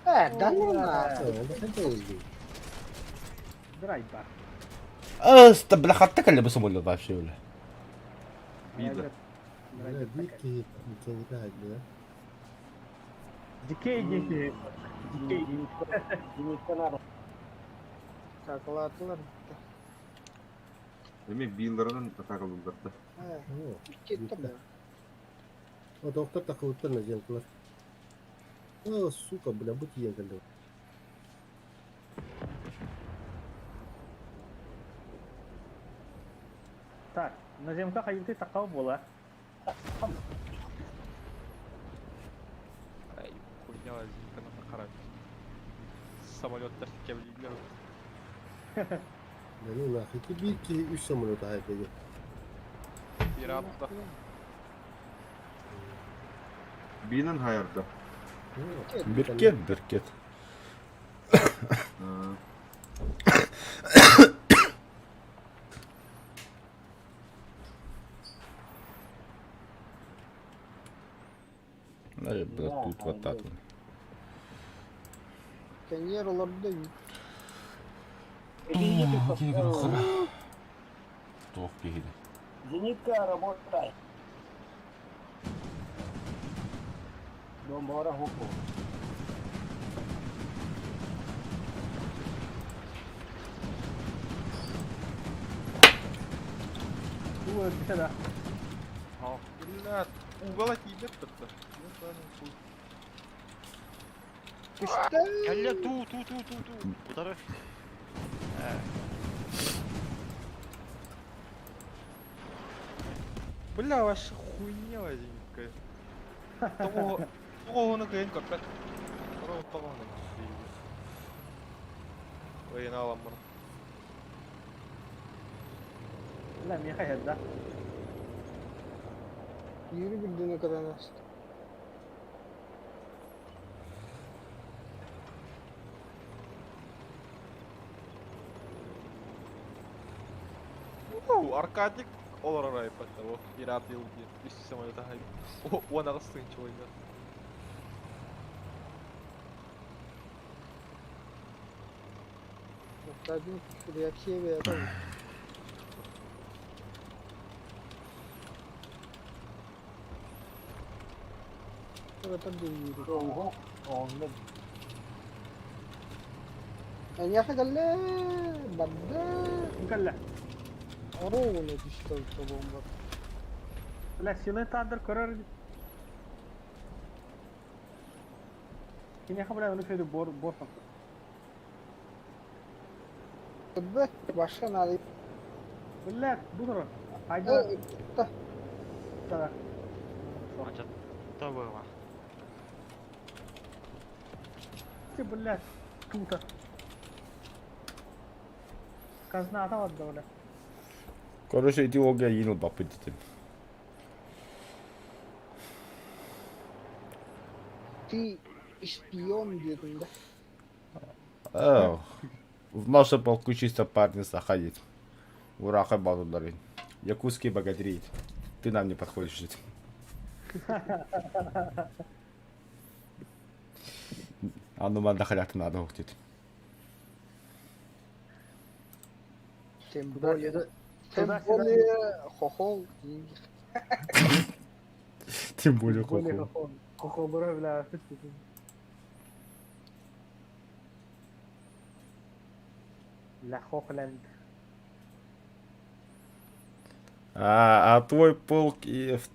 Э, да ну нахуй. Драйба. Ыс, бля, хатта кэллэ бу самолет вообще, бля. Бида. Бля, биир киһи кэҥэтэ сылдьар. Дикей дикей. Дикей. Зенитка надо. Какалаатылар. Эми бииларынан атаакалыыллар да. Кеттим. О, доктор такыбыттар наземкалар. О, сука, бля, бу тиийэн кэллэ. Так, наземка хайыты такау буола. Ай, хуйня зенитка на Самолеттар кэбилииллэр. Да ну нахуй, ити биир киһи үс самолет аһайда Пиратта. Биинэн хайарда. Беркет, беркет. Бля, тут вот так вот. Кэньер олордо. Туох киһини. Зенитка, работай. Бомбора хупу. Бу өлбүтэ да. Бля, угол тиийбэт тутта. Түстэ. Кэллэ туу туу туу туу туу. Утары. Бля, ваша хуйня зенитка. Того, того на кыйын көрбөт. Того того на. Ой, наламмын. Бля, миэхэ иһэр да. Юрий билдини көрөн аста. Уу, Аркадик олорор айбатта бу. Пират ил диэн үс самолета хайбыт. 18 тыһыынча ойнор. Аркадий реакция бэйэтэ. Эбэтэр дьиҥниир. Ого, онно Эйиэхэ кэллэ, барда. Кэллэ. Оруобуна түстэ буомба. Бля, силы тандыр көрөр. Киниэхэ бля, ону феду бор бор тахсар. Көрбөт, башка надо. Бля, бу турар. Айда. Та. Да. Ачатта было. Ты, бля, тута. Казна барда, бля. Короче, иди олга йин баппыт дитим. Ты шпион диэтим да. Эх, В нашем полку чисто парни заходит. Ураха балуларын. Якутский богатырей. Ты нам не подходишь жить. Аны манда халятын надо ухтит. Тем более, тем Туда-сюда. более хохол. Тем более Более хохол. хохол. Хохол, бля, Ля Хохленд. А твой полк и в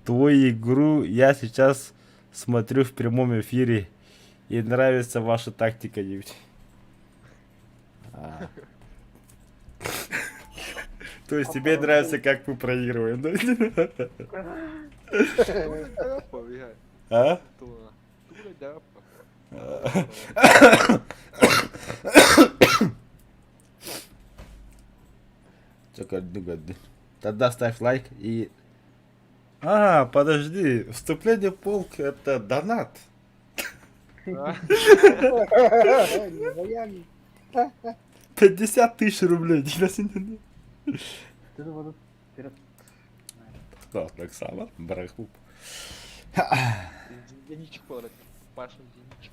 твою игру я сейчас смотрю в прямом эфире. И нравится ваша тактика, девять. А. То есть тебе нравится, как мы проигрываем, да? А? Тогда ставь лайк и... А, подожди, вступление в полк это донат. Не 50 тысяч рублей. Ты вот вперед. Да, так само. Брахуп. Зеничек болар. Пашин зеничек.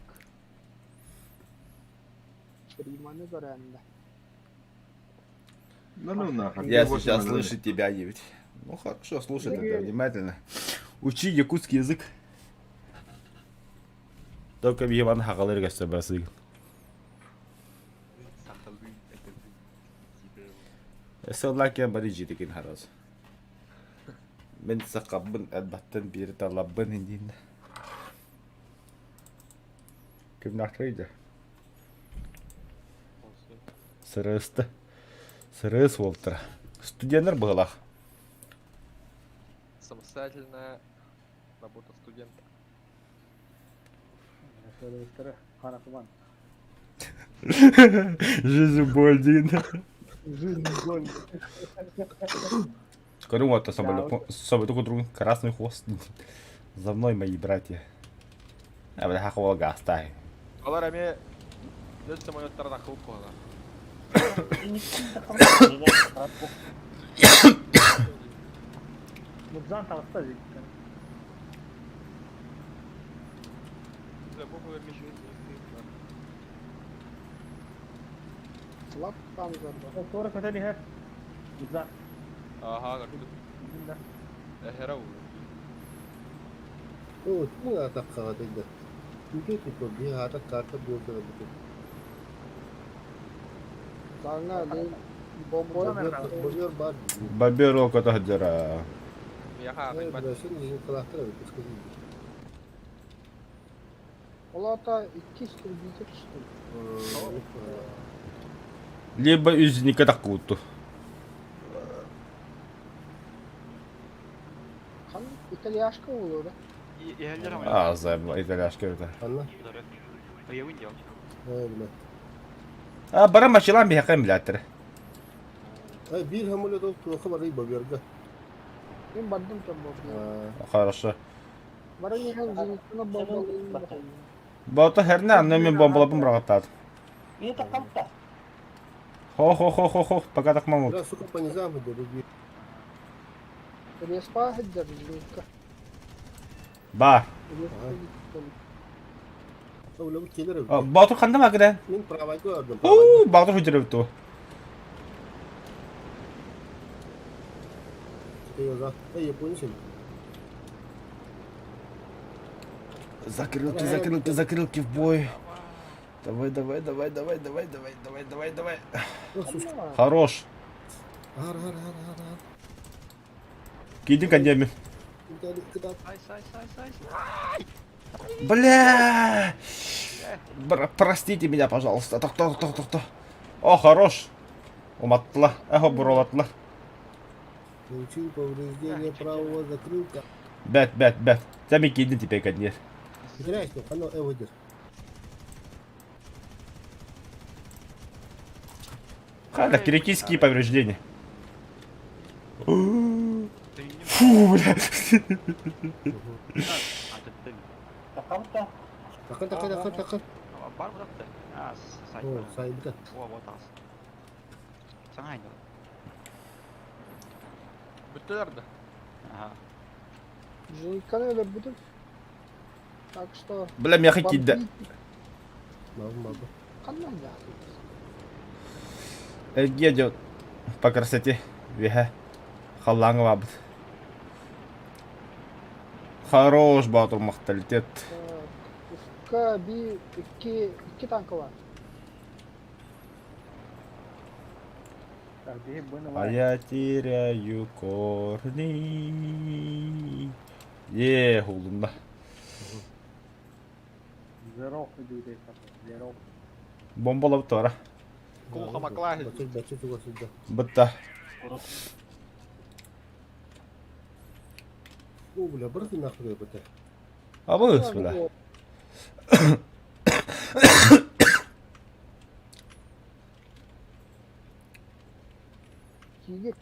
Приманы көрәнде. Ну ну нахуй. Я сейчас слышу тебя, девять. Ну хорошо, слушай тогда внимательно. Учи якутский язык. Только Иван Хагалыр гасты Сахалы это Сыллакя бары житикин харас. Мен сақабын әлбаттан бері талабын индин. Ким нахрейді? Сырысты. Сырыс болтыра. Студенттер бұғылақ. Самостоятельная работа студента. Жизнь боль дейін. Жизнь боль. Көрің вот самолет друг красный хвост. За мной мои братья. А бля хахвал гастай. Алар эми өз самолеттарына кылып койгон. Мудзан таҕыста дии. Лап там зарба. Туора көтөн иһэр. Мудзан. Аха, көрдүм. Эхера уу. О, ты атакка да. Түгө типа би атак карта болду бу. Саңа не бомбой. Бобер бар. Бобер ол кота хаджара. Яха, Э, бля, сен жин калахтар бит Олата икки истребитель что ли? Либо үзника такуту. Хан итальяшка болу да? А, за итальяшка это. Анна. Ыйыбын дел. Э, бля. А, бара мачилан бихакам билятыр. Биир самолет ол туохха барый боберга. Мин бардым там бобер. Хорошо. Баран иһэн зенитканы бомбалыын. Бото херне анны мен бомбалапын бырағаттады. Это как-то. Хо-хо-хо-хо-хо, пока так могу. Да, сука, по низам иду, Респа хедер зенитка. Ба. Батур ханда ма кире? Мин правайга көрдüm. Уу, Батур хүдіріп ту. Закрылки, закрылки, закрылки в бой. Давай, давай, давай, давай, давай, давай, давай, давай, давай. Хорош. Киди кандемин. Бля! Простите меня, пожалуйста. Тох, тох, тох, тох, тох. О, хорош. Уматтыла. Эхо, буролаттыла. Получил повреждение правого закрылка. Бэт, бэт, бэт. Сами киди теперь кандер. Здрасте, оно эводер. Халя, критические повреждения. Фу, бля. Такын, такын, такын, такын. Бар бұдақты. А, сайт. О, сайбыта. О, вот ас. Саңа айнды. Бүттілер да. Ага. Зенитканы өлөрбүтүм. Так что... Бля, мяхи киди. Мабы, мабы. Ханна я. Эргиэ по красоте. Веха. Халлаңы бабыт. Хорош, Батур, махталитет. Ка би икки икки танка бар. Так, беги, быны А я теряю корни. Е, хулунда. Здоров, иду, здоров. Бомбалап тора. Кулха маклахи. Бачы, бачы, туга сюда. Бытта. О, бля, брат, нахуй это. Абыс, бля. Киги.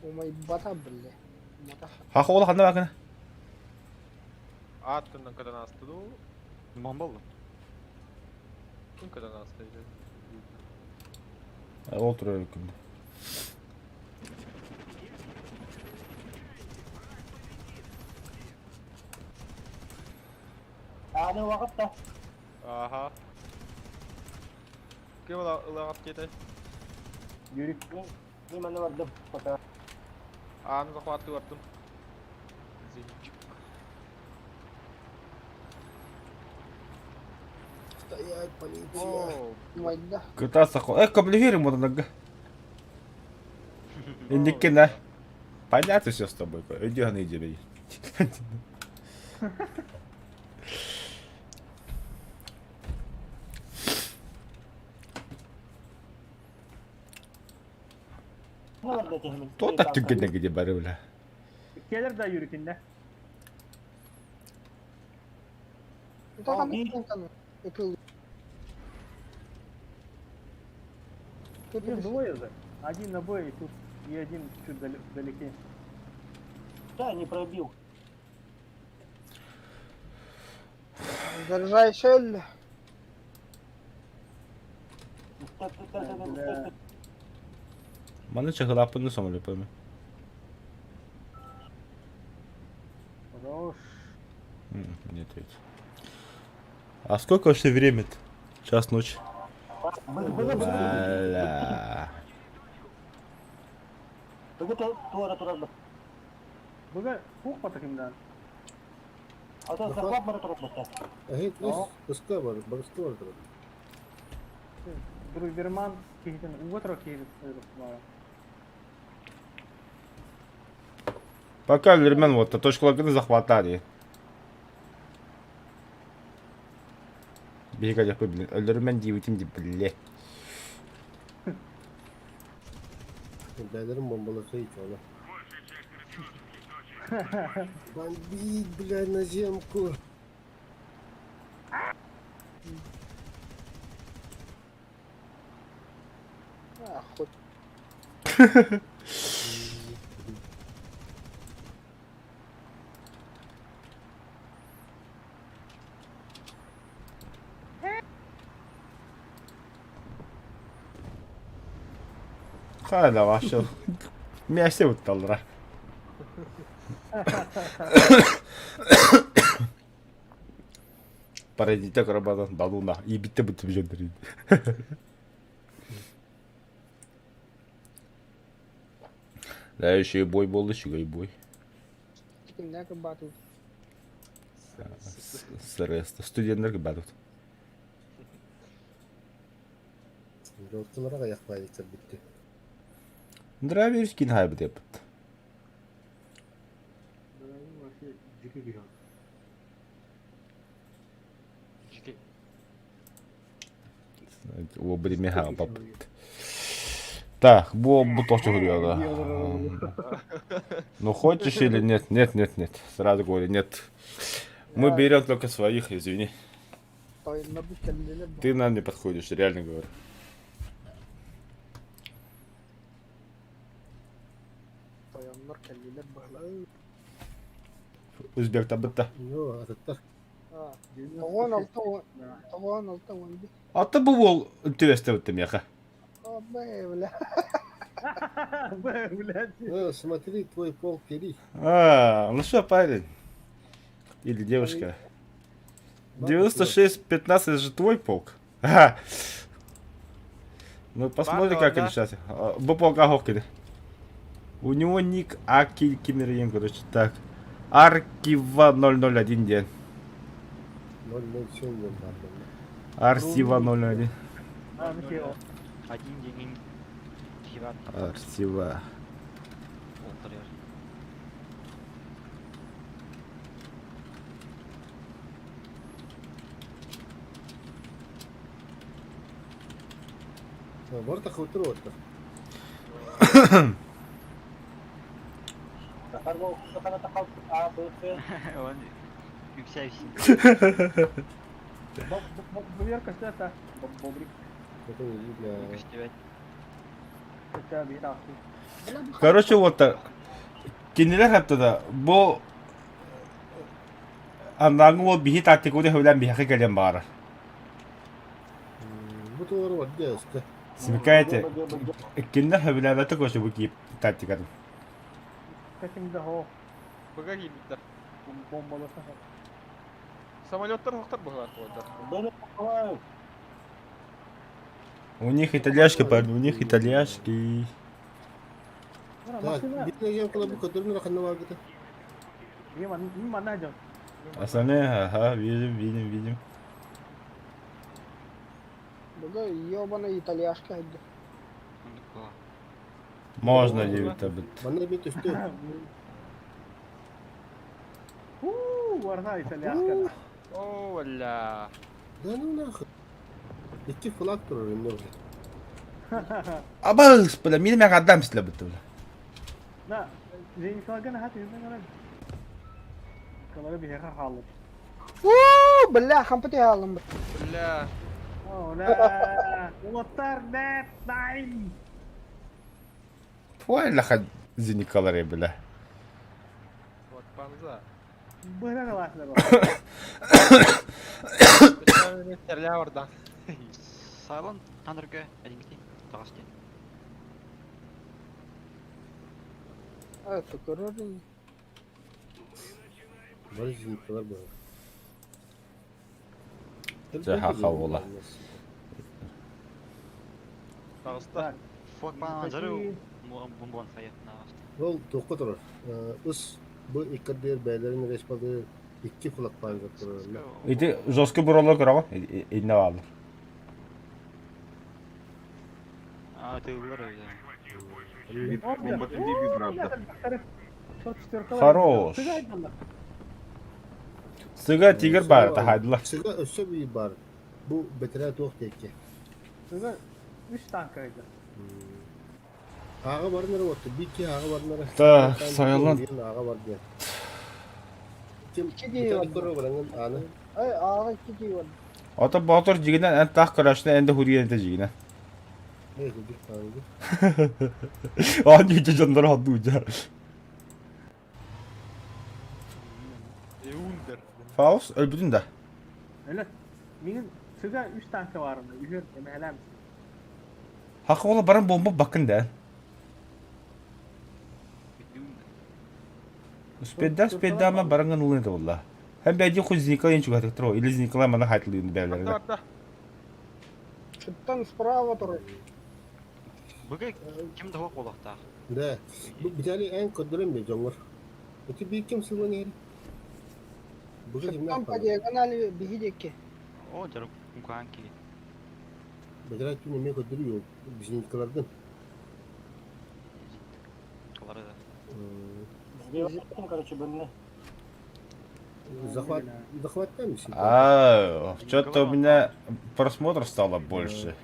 Умай бата бля. Мата. Хахола ханда бакына. Аттынан кадан асты ду. Бомбалды. Ким кадан асты? Ол турар күндө. Аны вакытта. Аха. Ким ылағап кетей? Юрик. Мин маны бардым. Пока. Аны захватты бардым. Зенитчик. Стоять, полиция. Умайда. Кытаса хо. Э, каблигири моднага. Индикина. Понятно все с тобой. Иди, аны, иди, бей. Кто так түгенде где бары, бля? Келер да Юрикинде. Тут Их двое же. Один на Б и тут и один чуть вдалеке. Да, не пробил. Заряжай шель. Маны чыгылапыны сомолепыны. Хорош. Нет, ведь. А сколько вообще время-то? Час ночи. Бля. Буга хук потаким Эй, пускай бар, барыска бар. Друйберман кейтен уготро кейт. Пока Лермен вот точку лаганы захватали. Бегать, блин. Лермен девятин, блядь. Бәлерім бомбаласа ич оны. Бомбить, бля, на земку. Хайа вообще. Мясо ытталлара. Паразита карабадан далуна ибитте бутып жөндөрүйд. Да, еще и бой болды, үчүгэй бой. Кимнээх кырбаатыбыт? СРС. Студенттер кырбаатыбыт. Жолтулара аяқ байлыктар бүттү. Драйвер скин хайбы деп. Вообще дикий грёз. Дикий. О, блин, пап. Так, бу бу тоже говорю, да. Ну хочешь или нет? Нет, нет, нет. Сразу говорю, нет. Мы берем только своих, извини. Тойоннорбут кэллилэр бу. Ты нам не подходишь, реально говорю. Тойоннор кэллилэр быһылаа. Узбек табытта. Ну, атыттар. 96 96 11. Ата бу ол түбэстэ бытты меха. О, бля. Блядь. Ну, смотри, твой пол кири. А, ну что, парень? Или девушка? 96-15 это же твой полк. Ага. Ну посмотрим, как они сейчас. Бу полка Хоккеля. У него ник Аки Кимериен, короче, так. Аркива 001 день. 007 диэн баар буолла. Арсива 001. А, ну кио. Один день киват Арсива. олтырыр. Барта хутур оттар. А, Б, С. Он үксәйсин. Бверка это бобрик. Это не видно. Көстүбэт. Это бира. Короче, вот кинилэр хаптада бу аннааҥҥы уол биһи тактикуну сөбүлээн биһиэхэ кэлиэн баҕарар. Бу туора барда өскө. Смекаете, кинилэр сөбүлээбэтэ короче бу киип тактикатын. Каким да Быга киирбиттэр. бомбаласа. Самолеттар хохтар быһылар буолдар. Да не покрываю. У них итальяшки, парни, у них итальяшки. Так, биир кыла бу көтөрүн раханна баргыта. Мимо найдем. Остальные, ага, видим, видим, видим. Бага ёбаный итальяшка хайда. Оннук буолар. Можно девять бит. Манна бит үстү. У, варна итальяшка. О, ля. Да ну нахуй. Икки флаг турар инне бля. Абас, бля, мин мега адам силе бит, бля. На, Зениклагана хат изна Калары биһиэхэ хааллым. Уу, бля, хампати хааллым. Бля. О, ля. Улаттар нет, найн. Твой лаха зеникалары, бля. Вот панза. Быһа калаасына Терля орда. Сайлон тандырга әдингити тагысты. А, тукурur. Бары зениткалар бар. Жаха була. Тагыста. Фок панзары бомбон хайы нагасты. Ол тоққа турар. Ыс бу иккердер бәйлерин респады икки флаг панзар турар. Ити жестко буралар көрөҕүн, инне бааллар. А, тыылар öyle. Хорош. Сыга тигр бар, тахайдылар. Сыга өссө бии бар. Бу бетере туох текке. Сыга үч танка айды. Ага барнары отты. Бикки ага барнары. Так, сайылан. Ага бар диye. Ким Икки дии бар. көрө баранган аны. Ай, ааҕа икки дии бар. Ото боотур дьигинэн эн таах көрөөчүнэн эн да хуриен этэ дьигинэн. Оонньуучу дьоннор оддууча. Эундер. Фаус өлбүтүн да. Өлө. Мигин сыга үс танка барында. Үһөр эмэһэлэм. Хакы ола баран бомба бакын да. Успедда, успедда ма баранган улын да болла. Hem бәди хуз Николай чугатыктыр или Николай мана хайтылыын бәләре. Барда. Чыттан справа турар. Бүгүн ким да суох буолуохтаах. Да. Бу Виталий эн көрдөрөн бе дьоҥҥор. Ити биир ким сылын иһэр. Бүгүн кимнээх Чыттан по баар? диагонали биһи диэки. Оо дьарык куһаҕан киһи. Бэдэрээ түүн эмиэ көрдөрүү зениткаларгын. Олары да. Сбиваем, короче, б***ь. Захват, захваттаем все. А, что-то у меня просмотров стало больше.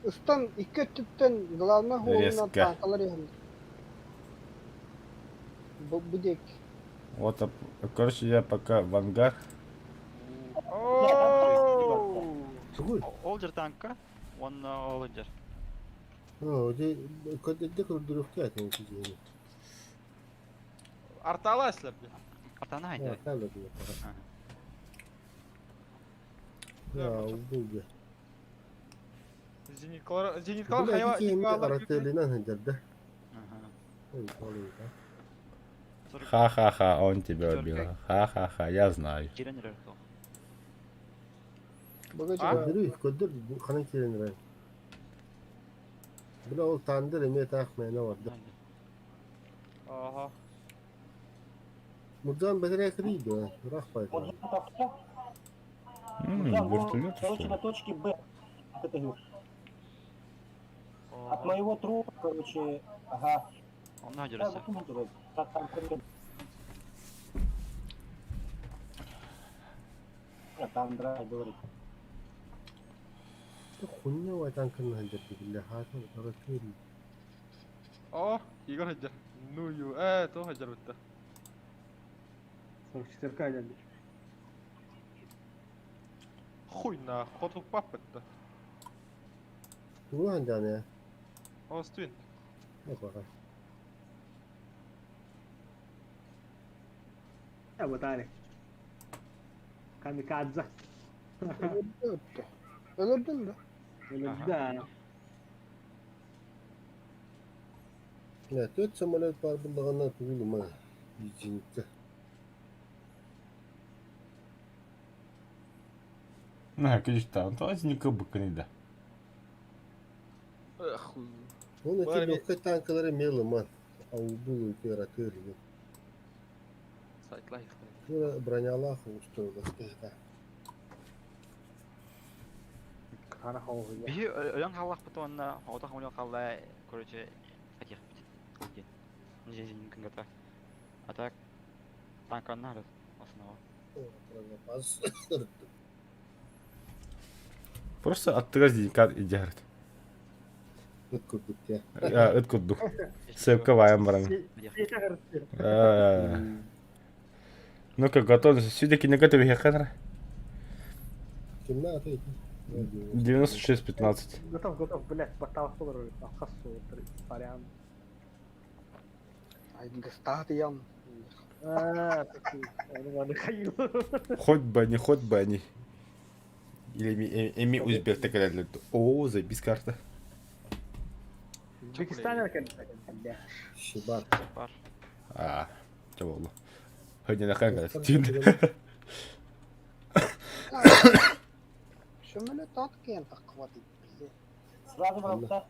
Ыстан икки өттүттэн главный холунан Резко. танкалар иһэллэр. Бу бу диэки. Вот, короче, я пока в ангар. Тугуй. Ол дьэр танка, уонна ол дьэр. О, де көдөрдө көрдөрүөхтэ этин киһини. Артала эслерди. Артана хайда. Артала диye. Ya bu Зениткалар, зениткалар Бу хайва, киһини арателинэн сылдьарда. Ха-ха-ха, он тебя убил. Ха-ха-ха, я знаю. Киирэн эрэр суох. Быга А? Көрдөрүү, көрдөр ханан киирэн эрэр. Бу ол тандыр эмиэ таах мээнэ барда. Ага. Мурзан бэтэрээ кирийдэ, ыраах баайда. Вот так, М, вертолет, что короче, ли? на точке Б. Это говорю. От моего трупа, короче, ага. Онно Да, дьэресе. вот именно туда. Так, там, короче. А, Там, да, говорит. Хуйня вайтан кынна сылдьар биллэ хаата арателли. О, Игорь хаджар. Ну ю, э, то хаджар битта. 44 geldi. Хуй на, хоту папытта. Тугу хандааны? Остуин. Баха. Ya bu tane. Kamikaze. Өлөрдө. Өлөрдүн да. Öyle да. Я төрт самолет бар буллагана тугулума. Зенитте. На, конечно, там, то зенитка быканы да. Эх, хуй. Ол эти Бар легкой танкалары мелыман. Аубул император. Сайтлай. Тура бронялах устроилась. Kana havlu. Биһи өлөн хааллахпыт уонна оҕото хамылыан хаалла, короче, хатиэхпит. Диэн. Дьиэ А так танканнар основа. Просто аттыгар зенитка идеарт. Ыт курдук те. Ыт курдук. Сыпка вайым баран. Ну-ка, готовность. Все-таки не готовы хаканра. Кимна аты? 96-15. Готов, готов, блядь, батал olur. Хасу, сорян. Ай, гастатыям. А, такой, он хайыл. Хоть бы они, хоть бы они. Или эми, эми узбек такая. О, запись карта. Өзбекистан erken. Бля. Шибар. Бар. А, что было? Хоть не нахрен, Сөмөлө тат киэн таххыбат бile. Сразу врата.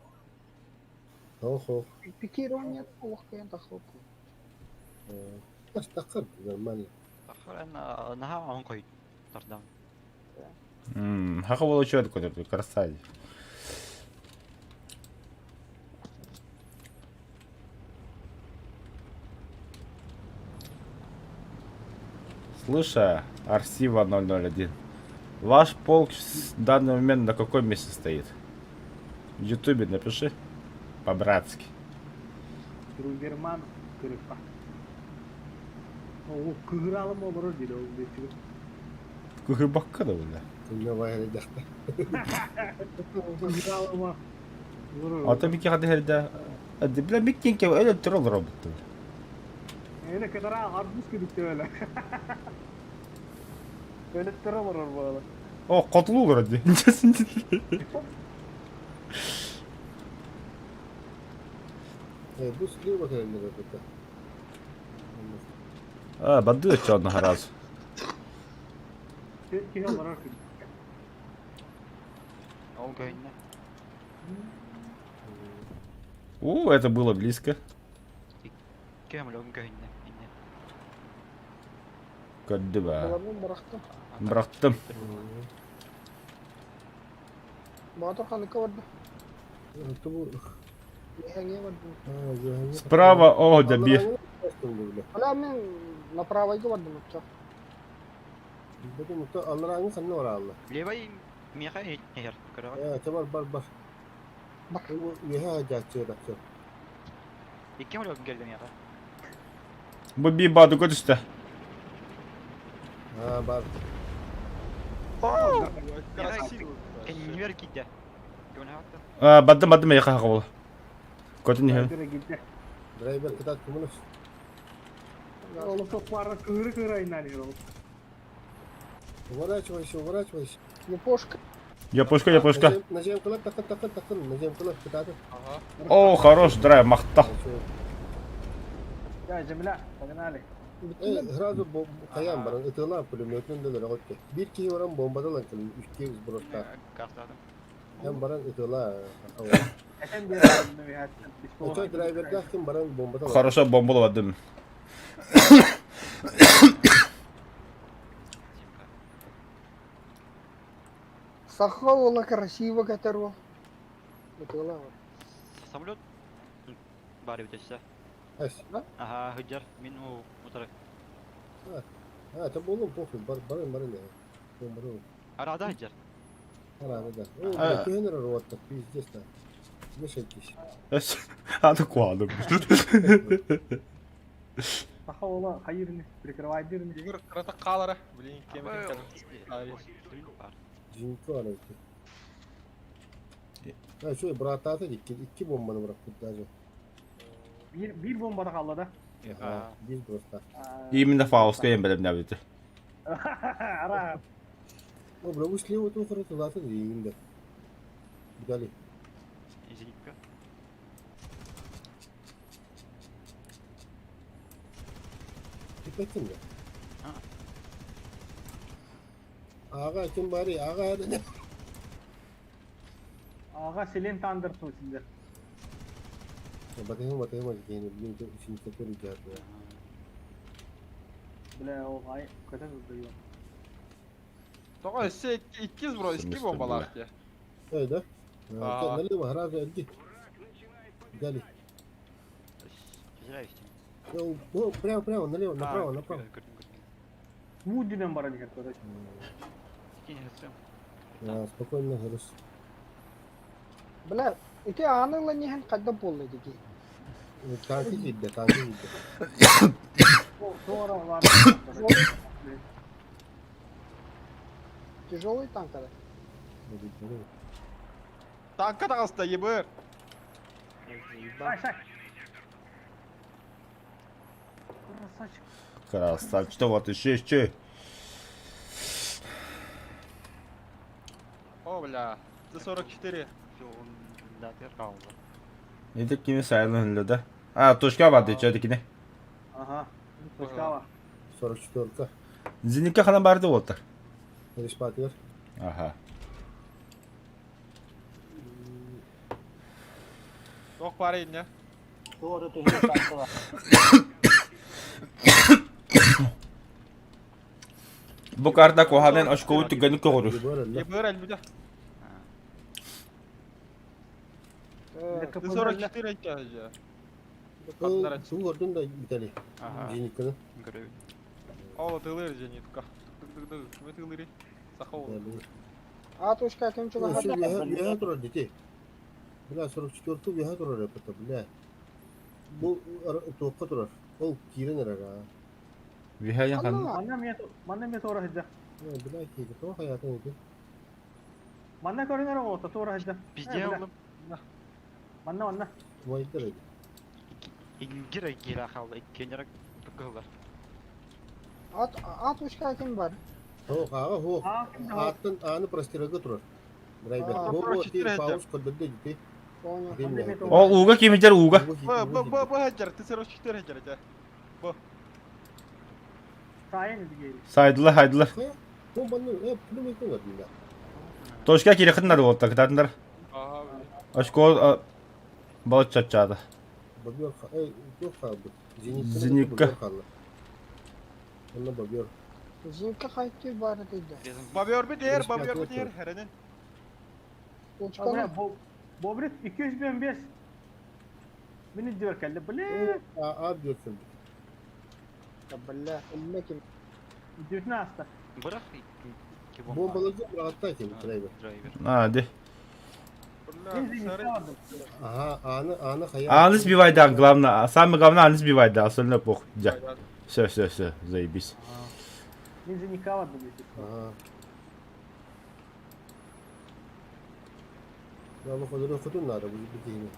Охо. Пикирование олох киэн таххыбат. Астакыр нормально. Тахар наһаа оҥон хойут тардан. Хака было четко, красавец. Слыша, Арсива 001, ваш полк в данный момент на каком месте стоит? В Ютубе напиши. По-братски. Труверман кырыпа. О, кыгыралым olur dedi o бетиги. Кухыбакка да бля. Күнне байры дахта. Кыгыралым. Ата бики хады херде. Бля биккин ке öyle tür olur obuttu. Öyle kadar арбуз кедикте öyle. Öyle tür olur böyle. О, котулу olur hadi. Бу слива кэлэннэр это. А, бады чёрно раз. Киһи олорор күн. Ол көһүннэ. У, это было близко. Кем логын көһүннэ. Инне. Көрдү ба. Балабын бырахтым. Бырахтым. Боотур ханыкка барда. Тубу Эһэҥиэ бардым. Справа, о, да би. Бля, мин направойга бардым оччо. Аллараңы ханна баралла. Левай миэхэ иһэр. Көрөҕүн. Э, бар бар бар. Бар. Үөһэ жааччы дакчы. Икки логын келди миэхэ. Бу би баду көтүстэ. А, бар. Красиво. Кэннибэр киирдэ. Көмөлөһө А, баддым баддым яха хабыл. Көтүн иһэн. Gitti. Драйвер кытат кумунус. Oğlum toplarla kıvırı kıvırı ayından oğlum. Уворачивайся, уворачивайся. Япошка. Япошка, япошка. Нажем кылап такын такын такын, нажем кылап кытаты. Ага. О, хорош драйв, махта. Я, земля, погнали. Э, сразу каян баран, ытыла пулеметнен дөлөр готты. Бир киһи баран бомбадалан кылын, үчке сброста. Кастадым. Эн баран ытыла. Этен bir Очо драйверда ким баран бомбадалан. Хорошо бомбала баддым. Саха ола красиво которого. Это Самолет бар өтөссө. Ас. Аха, хыджар мин у утары. А, это болом похуй, бар баран баран. Бомбадалан. Арада хыджар. Арада да. О, бля, көнөр ротта, пиздец да. Мешайтесь. Аты куадым. Саха ола hayırını, прикрывайдырны. Игорь кырата калара. Блин, кем это? Жинко аны. А, что, братата икки икки бомбаны быракпыт даже. Bir, bir bomba da kaldı da. Ага, биз просто. Именно Фауска ем билем нәбите. Ара. О, бля, бу слева тухары тулаты дейин да. Дали. Зенитка. Типетин да. Ага, ким бари, ага, да. Ага, селен тандыр су сиздер. Батыһым, батыһым, дейин, блин, син который жат. Бля, ол ай, көтө дойо. Тоҕо өссө икки сброс, икки Смысле, бомбалаах дии. Эй, да? А. Налево, сразу иди. Дали. О, прямо, прямо, налево, направо, направо. Мудинен баран ехер короче. А, спокойно, хорошо. Бля, ити аныла нехен кайда болду деги. Танки кидде, танки кидде. Sonra var. Тяжелый танк да. Танка таҕыста, ебыр. Сай, сай. Красавчик. Красавчик, что вот еще, еще. О, бля. Т-44. Не кими сайылын да? А, точка бар дейчі, декіне. Ага. Точка var. 44-ка. Зенитке ханан барды олтыр. Решпатер. Ага. Тоқ бар инне. Туора төһө танкала. Бу карта коханен очкову түгені көғырыр. Ебыр әлбүдэ. Т-44 айтты. Су көрдүн да Виталий. Зенитканы. Ол тылыр зенитка. Тык-тык-тык. Ким тылыры? Саха ол. А точка кем чуга Все, я турар детей. Бля, 44-ку я турар это, бля. Бу тоққа турар. Ол кирен ара. Вихаян хан. Манна мен манна мен туора хыджа. Бля, кири, то хаятын ити. Манна көрүнөр оҕото туора хыджа. Пизде oğlum. Манна, манна. Умайдар эбит. Ингир киирэ хаалла, иккиэннэрэ кыһыллар. Ат, ат ушка ким бар? Суох, ааҕа суох. Аа, ким да Ааттан ааны простирага турар. Драйвер. Аа. Бу бу ти Прочитайте. пауз көрдөрдө дити. Понял. Дин О, ууга кимидер ууга. Б, б, б, б, хаджар, ты 44 хаджар, да. Сайын идигейли. Сайдылар, хайдылар. Бу манны э плюм икон адында. Точка кирэхин нар болта, кытаатындар. Ага, блин. Очко балык чачаада. Бобер э туох хаалбыт. Зенитка. Зенитка. Бобер хаалла. Онно бобер. Зинка хайты бар дейді. Бобер би дер, бобер би Бесплатно дер, хәренен. Учканы Бобрит 205. Мин идиyor келdi. Бля. А а diyorsun. бля, өлмеким. 19. Бырах икки бомба. Бомбаларды быраҕаттаа ким драйвер. Драйвер. А, ди. Бля, Мен зенитке сары. бардым. Ага, ааны ааны хайа. Ааны сбивай, да, главное. Самое главное, ааны сбивай, да, остальное похуй. Да. Все, все, все, заебись. Мен зенитке бардым. если что. Ага. Я хотун хотун надо будет битейни.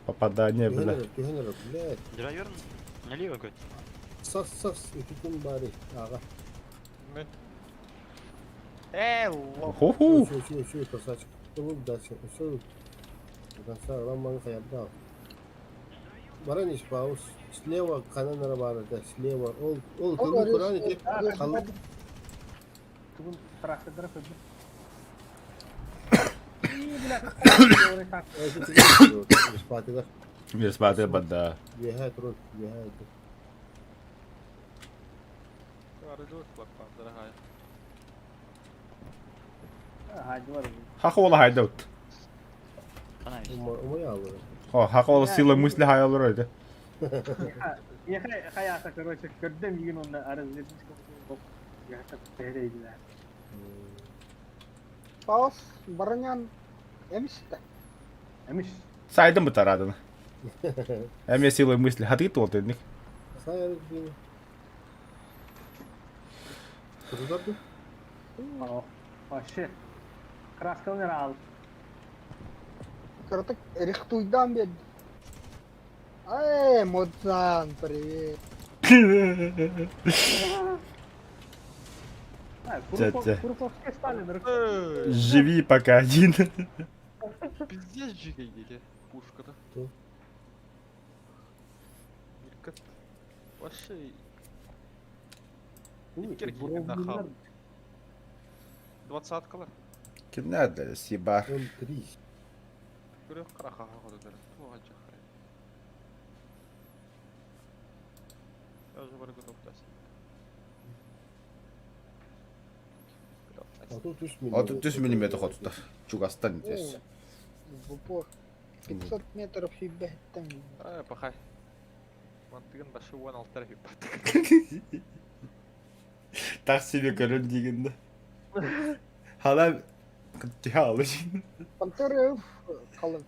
Попадание, бля. Түһэн түһэн блядь. Драйвер налево говорит. Сас сас үтүкүн баары. Ага. Мен. Э, лох. Ху-ху. Үчү үчү үчү красавчик. Лук дальше. Все. До конца Роман хаябдал. Баран пауз. Слева кананара бары да, слева. Ол ол Ол төгүн Kur'an ити. Халык Бүгін трактордара көбі. И, бля, Спатыгар. Мир бада. Веха турун, веха. Хайдылар. Хахола хайдаут. Она есть. Ума алыр. О, хахола сила мысли хайалар öyle. Я хаяса, короче, көрдім егін онда арыз жетmiş. Паус баранян эмисте. Эмиш. Сайдым бутарадын. Эме сила мысли хаты толтыдник. Сайар дин. Кударды? О, вообще. Краскалар ал. Кыртык рихтуйдан бед. Эй, Мудзан, привет. Тя-тя. Куруповский Сталин. Живи пока один. Пиздец жигай дети. Пушка-то. Кто? Миркат. Вообще. Иккер Двадцаткалар. Кимнәдер сибар. М3. Көрө караха хододор. Туга жахай. Я уже бар готов дас. А тут 3 мм. А тут 3 мм хотуттар. Чугастан здесь. В упор. 500 метров и там. Ай, пахай. Мантыгын башы уан алтар хиппат. Так себе көрөн дегенде. Хала кыттыха Пантеры қалың.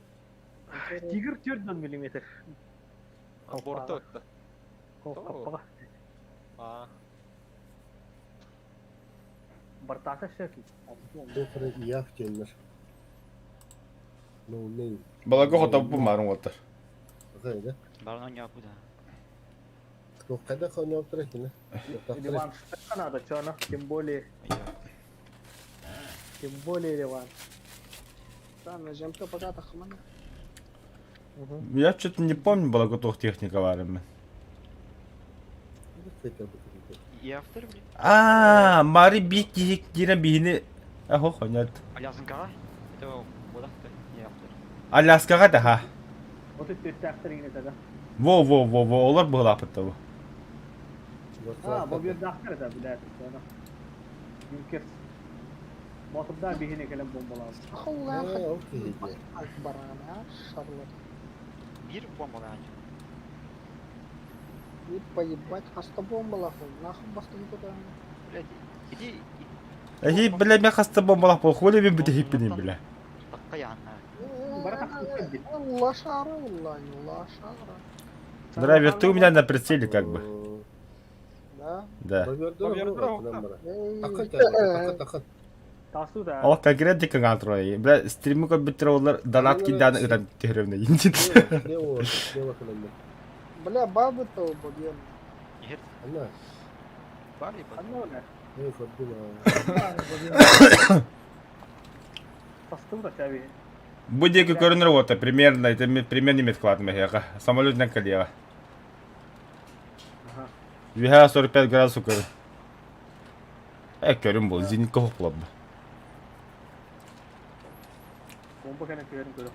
Тигр 4 миллиметр. Борта өтті. Қаппаға. А, Бартата шеки. Дофры иях теннер. Ну, ней. Балага хотап бу марын оттар. Гайда. Баран не куда. Ну, когда хоня отрахина. Реванш надо, чё она? Тем более, тем более реванш. Да, нажмем пока тахмана. Я что-то не помню балаготох техника варым. И автор, блин. А, мари бик дина бихини. Ахо хонят. Алясынкаға? Это бодақ-то, не автор. Аляскага да ха. Вот это трактор тогда. Во во во во олар бугулапытта бу. А, бобер дахтар это, блядь, это она. Юнкерс. Мотурда бихине келем бомбалар. Хула Окей. барана, Шарлот. Бир бомбалаған. И поебать, хаста бомбалах, нахуй бастым туда. Блядь, иди... Эхи бля мен хаста бомбалах бол хули мен бите хиппинин бля. Таққа яғына. Барат тахсыбыт. Лошара, онлайн, лошара. Драйвер, ты у меня на прицеле как бы. Да. Да. Тахсыы да. Ол конкретно кыңаан Бля, стримы көрбүттэр олар донат киданы ытан түһөрөмнө. Бля, бабы-то убогем. Ханна Тастыы да чаби. Бу диэки көрүнэр уота примерно, это примерно имеет хват мехеха. Самолет на колева. Үһэ 45 градус көрү. Э, көрүм бол, зенитка хоплабы. Бомба кэнэ түһэрин көрө.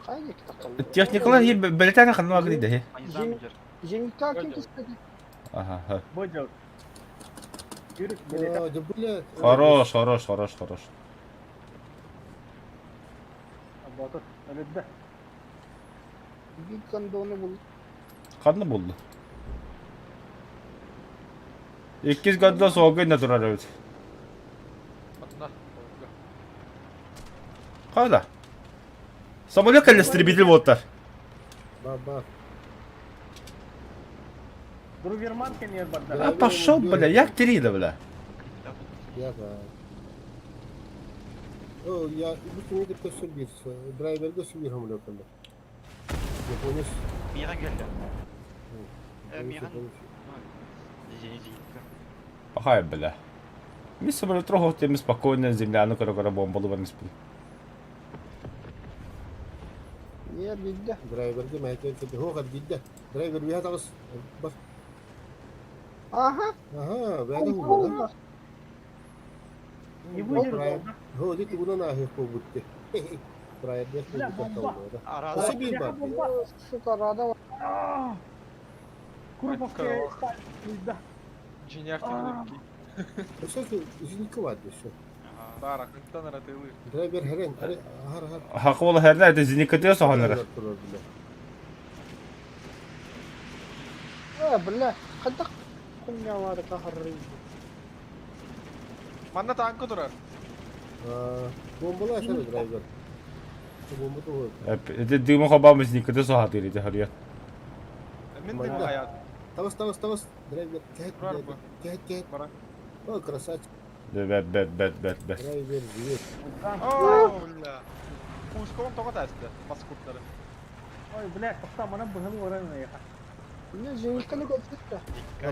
Хайдик такой. Техникалар бэлэтэн ханна агри да. Зенитка ким кистеди? Ага. ха. Божок. Yürü, белете. Хорош, хорош, хорош, хорош. Батыр, өлөддө. Bir кондоны бул. Ханна булду. 2 годда соғын натурал эбит. Манна. Қайда? Самолет кәлі истребитель болттар. Ба-ба. Друверман кенер барда. А пошел, бля, як три да, бля. Я да. О, я bu sene de kösür bir. Driver kösür bir hamle yapıldı. Японец. Мира келді. Мира. Пахай, бля. Ми самолет трогал, тем спокойно земляну, которая бомбалу бармыз. Ер бидде. Драйверге мәйтен кedi. Хоға бидде. Драйвер bir hatağız. Bak. Ага. Aha, ben de bu. Не выдержал. Ho, dit buna nahih bu bitti. Драйвер Бля, bu бомба. bitti. Арада. Осы bir бар. Сука, рада. Курповке да. Инженер техники. Өсө изинки var diyor. Бара, кантан аратылы. Драйвер херен, har har. Хақы ол хәрді, это зенитка тио соғанары. Э, бля, қайда хуйня бар кахарры. Манна танка турар. Bombalar aşağı драйвер. Bomba da o. Это дымы хабамыз зенитка тио соғады дейді хария. Мен Манна. дым аят. Тавас, тавас, тавас. Драйвер, кәт, Турар бу. кәт, кәт. Бара. О, красавчик. Бәт, бәт, бәт, бәт, бәт. Драйвер, живет. О, бля. Пушком тоға тәсті. Паскудтары. Ой, бля, тоқта, мана бұғын орын яха. Не, зенитканы көтсетті.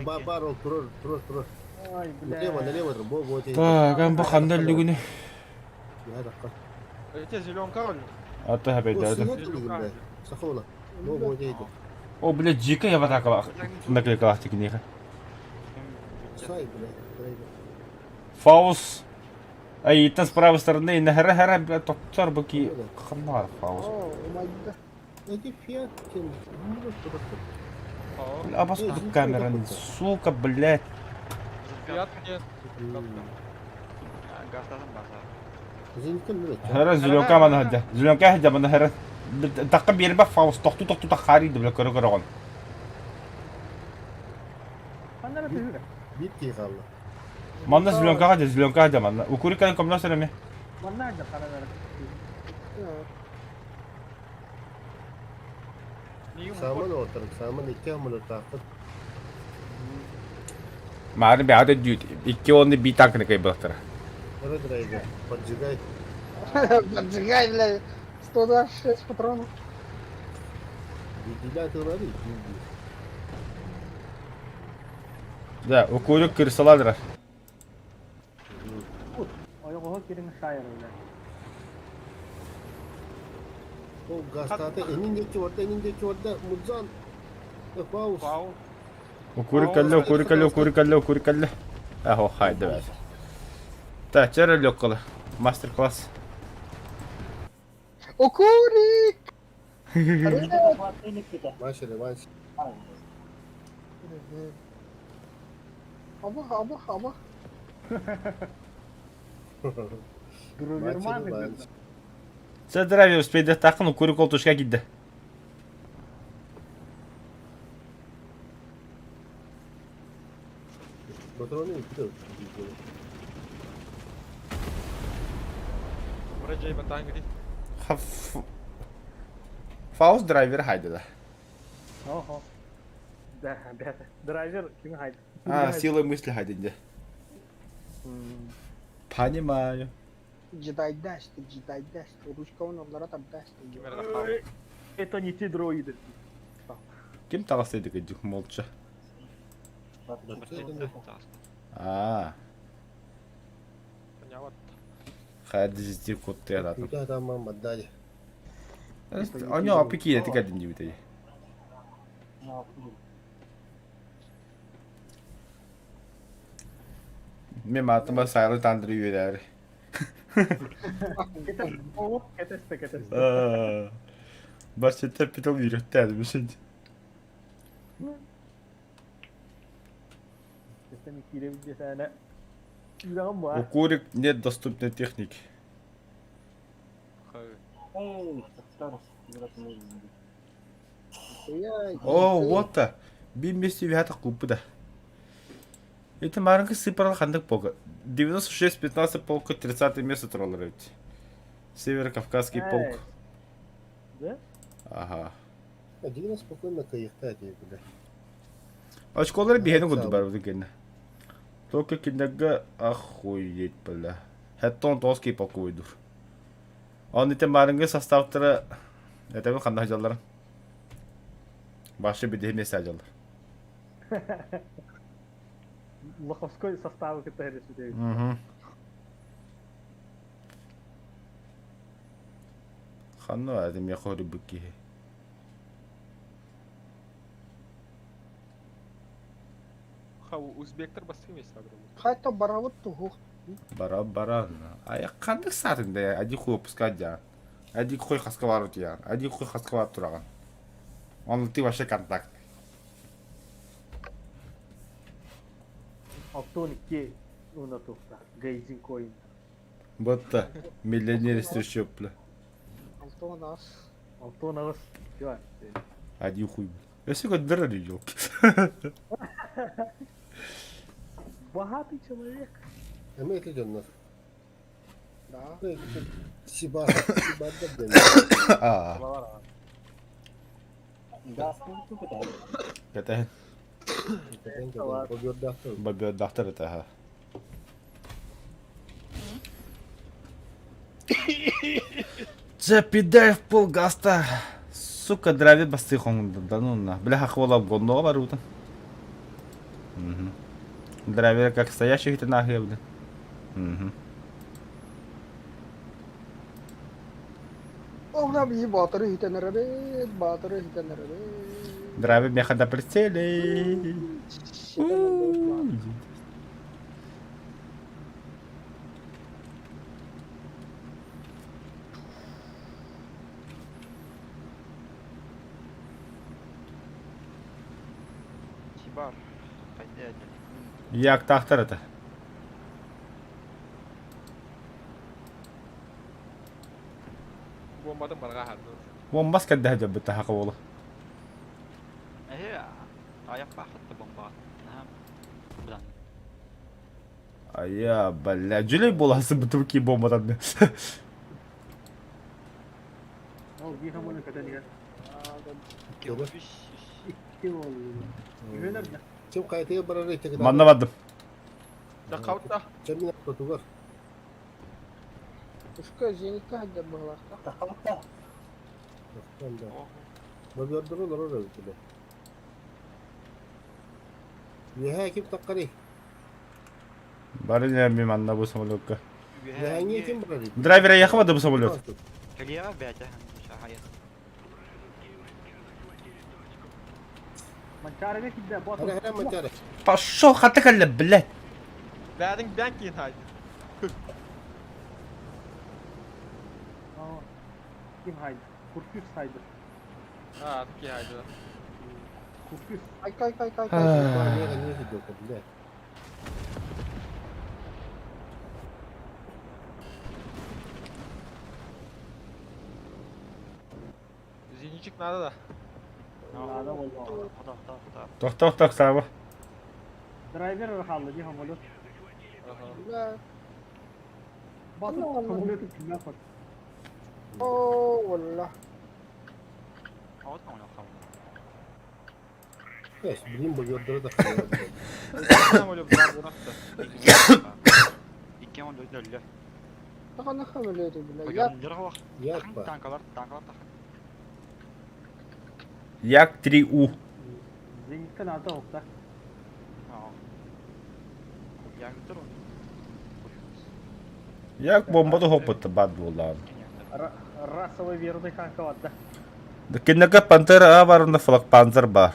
Ба, бар, ол турur, турur, турur. Ой, бля. Налево, налево, бо, бо, те. Так, ан бу ханда лүгүнү. Я даққа. Эти зеленка роль. Ата хабайда. О, сүйет бля. Сахола. Бо, бо, те. О, бля, жика я ватакала. Наклейкала тикнеха. Сай, бля, драйвер. Фаус. Ай, иттен с правой стороны, на хара хара, бля, токтор баки. Ханар Фаус. О, умайда. Эти фиат, кем? Бля, бас камера, сука, блядь. Фиат не. Газтазын баса. Зениткен міне. Хара зеленка мана хадя. Зеленка хадя мана хара. Таққа бербе Фаус, тоқту тоқту таққари бля, көрі көрі оған. Ханнара түһүрэ. Bir key қалды. Манна зеленка хадя, зеленка хадя манна. Укуриканы комна сөрөме. Манна жа ханнара. Саман отырып, саман екі амын тақыт. Мары бәді дүйт. Икки онны би танкны кай былтыр. Қара драйвер, поджигай. Поджигай, бля. 126 патронов. Виделя турары, види. Да, укурик кырсаладыр. Ой, ого, кирин шайыр, бля. Ол гастаты энин деки орда, энин деки орда, Мудзан. Паус. Вау. Укурикалле, укурикалле, укурикалле, укурикалле. Ахо, хайда бәді. Так, чара лёккалы. Мастер-класс. Окурик! Привет! Маш реванш. Аба, аба, аба. Друверман. реванш. Це драйвер успейді тақын укурик ол тушка кидді. Патроны бітті. Браджай батаан гри. Фауст драйвер хайдыда. Ого. Да, да. Драйвер кими хайды? А, сила мысли хайдынде. Понимаю. Джедайдасты, джедайдасты, ручка оноллара тардасты. Ким эрэ хаалбыт. Это не те дроиды. Ким таҕыста дик молча. А, Понятно. хайдызти куттыятатым. Күүтэ атааман баддаадьа. Онё апики тикадин дибитей. Мен атыма Silent Andrew үөрээр. Оп, кэтесте, кэтесте. Барчета питал үйрөттәді мүсін. Кэтесте кииребит десээнэ. Үрэҕим баар. Укурик нет доступной техники. Эй, старость, О, вот та. Би вместе вята купы да. Это маленький сыпарал хандык полка. 96-15 полка, 30 место троллер ведь. Северо-Кавказский полк. Да? Ага. Дигинэ спокойно кыйыхта этии бile. Очколары биһэни курдук бар бу кэннэ. Только киндерге охуеть, бля. Хэттон тоский полковой дур. Он итен барынгы составтара это ханна жаллар. Башы бидеһи месте жаллар. Лоховской составы кытта эресүтэ. Угу. Ханна это мне хори быки. Хау узбектер бастым есть агром. Хайта барабыт туһух. Бара бара. А я кандык сатында один хуй опускать я. Один хуй хаскалар я. Один хуй хаскалар тураган. Он ты вообще контакт. Алтон икки уна тухта. Гейзин коин. Вот миллионер из трущоб, бля. Алтон ас. Алтон аҕыс. Чуа. Один хуй. Я сегодня дыры елки. Богатый человек. Эмэ ити дьоннор. Да. Сиба, сибарда диэн. А, Да, сколько это Бобьордаахтар. бабе доктор это ага. Чепидай в полгаста. Сука, драви басты хон, да ну на. Бля, хвала гонного барута. Угу. Драйвер как стоящий это нахуй, бля. Угу. Овна биһи баатыры хитэн эрэбит, баатыры хитэн эрэбит. Драйвер меха на прицеле. Ситэн ылбыт. Сибар. Хайда это. Як тахтар это. Бомбатын барга харды. Бомбас кадда жабыта хакы болу. Э, аяк бахытты бомба. Наһаа. Будан. А я, бля, жүлей боласы бутылки бомбадан. Ол биир хамоны кэтэн иһэр. Кебе. Икки ол. Үһүнэр да. Ким кайтыга барар итиги. Манна бардым. Да каутта. Чемин тотугар. Ушка зенитка хайдар быһылаахта. Тахалта. Бобьордору олорор эбит бile. Үөһээ ким таххарый? Бары не манна бу самолетка. Үөһээҥҥи ким барарый? Драйвер ехала бу самолет. Кэлиэҕэ бэйэтэ. Хая. Манчаарыга киирдэ баатыр. Хара хара манчары. Пошел хатыкалла, блядь. Бәдин бән кийин хайды. Ким хайды? Курфюз хайды. А, ки хайды. Курфюз. Айка айка айка айка. Бар мега не хидок, бile. Зенитчик надо да. Надо болла. Хода, хода, хода. Тохтох тох саба. Драйвер хаалла дии самолет. Ага. Бля, Баатыр самолету кимнээх бар. Оо, wallah. Эс, билим богердары да хайа. Тахана хамылыты бля. Я Як па. Як 3У. Зениттен ата опта. Як бомбада хоппута бад буоллаҕын. Расовый верный танковат да. Кинилэргэ Пантера А баар уонна Флаг-Панзер баар.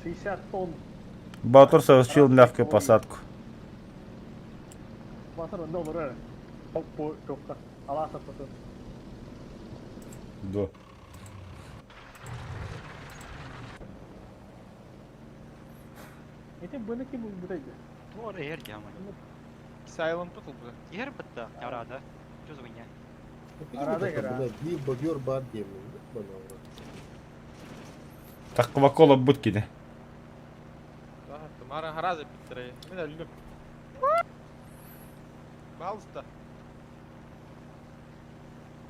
60 тонн. Боотур совершил мягкую посадку. Батыр онно олорор. Хоппу туохха. Алаас ортотун. Дуо. Ити быны ким булбутай да? Silent tutuldu. Арада игра. Блядь, биир богер баар диэммин. Бана Таккыбакка олорбут кини. Мара харазы биттирей. Мен өлдүм. Пожалуйста.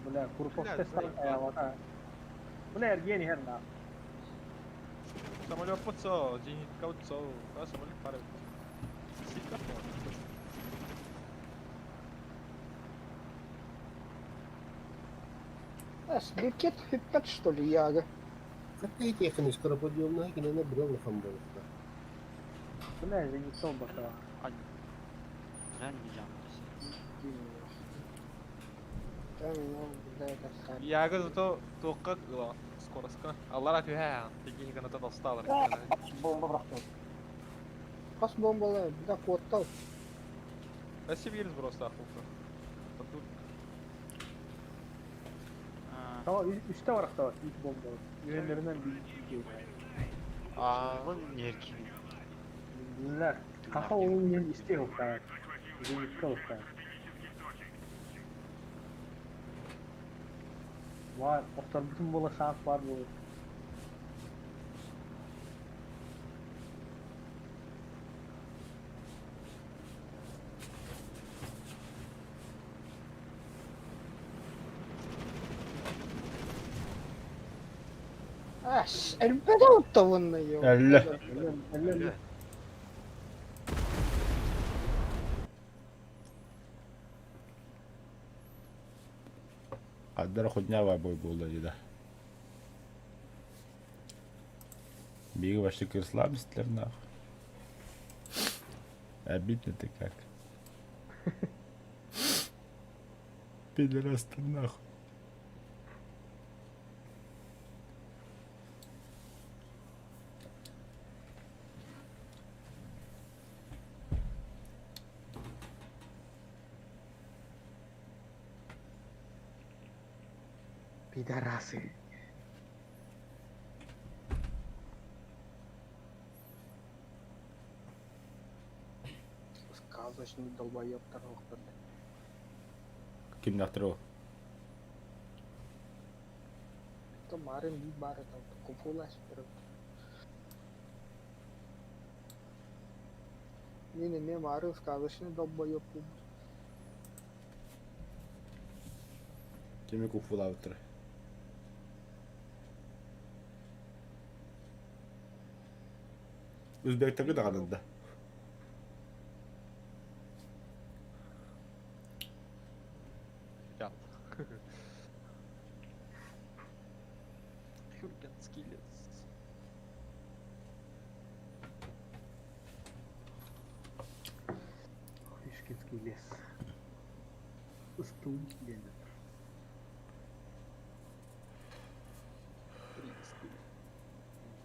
Бля, Курков Бля, тестан заебал. аялата. Бля, Евгений херна. Самолет подсо, зенитка утсо. А самолет пара. Сика. Эс, бикет хиппет что ли яга? Хатта итиэхин скороподъемная кинини билэ улахан буолуохтаах. Бля, зенитом бака. Там, ну, бля, это сам. Яга зато тоққа скоростка. Аллара түһә, тегин гына тасталар. Бомба бырахтым. Хас бомбалар, бля, куоттал. Спасибо, Елис просто ахулка. Тут Tamam, üçte var hatta ilk bomba. Yönlerinden bir. А, Bunlar. Kafa onun yerini istiyor kadar. Зенитка kadar. Var, oktar bütün bola şans var bu. Эс, элбэдэ оттавынна ё. Эллэ. Элле, элле. Хаддара худня бой буолла дии да. Биһиги вообще кырслабыстылар нахуй. Обидно ты как. Пидорас ты нахуй. Пидорасы. Сказочный долбоеб тарвахтар. Кимнээхтэр ол? То марын би бары там куфулаш Мин эмиэ мары сказочный долбоеб куб. Кими куфулаабыттара? Узбектарга даҕаны да. ребят. Хюргенский лес. Хюшкинский лес. Ыстуун диэн. Рижский.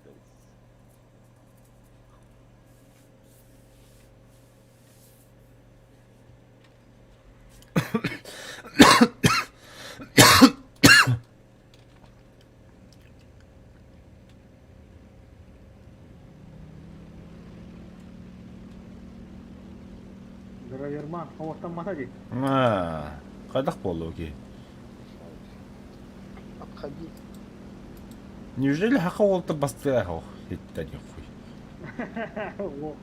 Лес. Драверман, оттан мата дии. Аа, хайдах буолла киһи? Обходи. Неужели хаха уолта бастыа ох, иттэн хуй. О,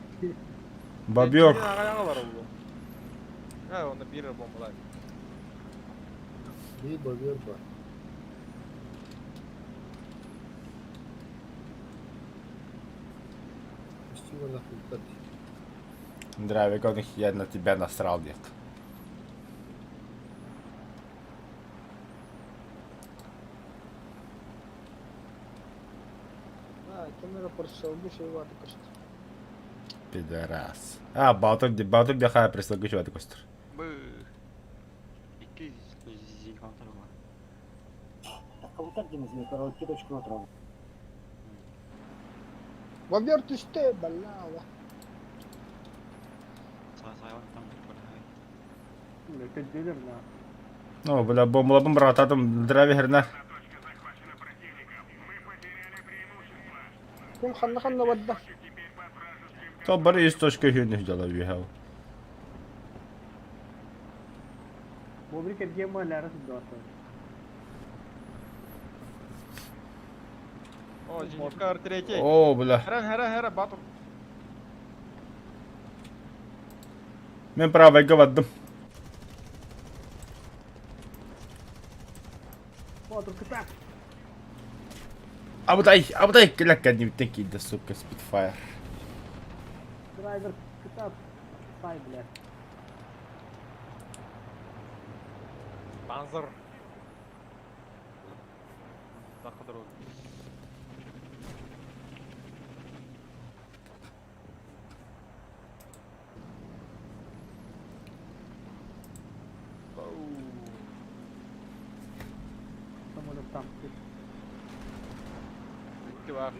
Бобер. Ағаяғы бар ол. А, онда бир бомбалар. Биир бобер бар. Здравия, он я на тебя насрал, дед. Пидорас. А, Балтор, Балтор бяхая прислугу көстөр. Икки зинкантар бар. Калытар дейміз, короче, точка отырамын. Бобер түстэ, баллаава. Ну, бля, бомбалабын брататым, здравия херна. Ким ханна-ханна барда? То бары из точка хюнных дела въехал. Бобрик эргиэн малляра сылдьыбаттар. О, Зенитка третий. О, бля. Херен, херен, херен, батур. Мен правайга бардым. Батур кытаат! Абытай, абытай, кэлэ кэннибиттэн киирдэ, сука, Spitfire. Драйвер кытаат! Сай, блядь. Панзер. Тақыдыр Самолет там. Икки бар.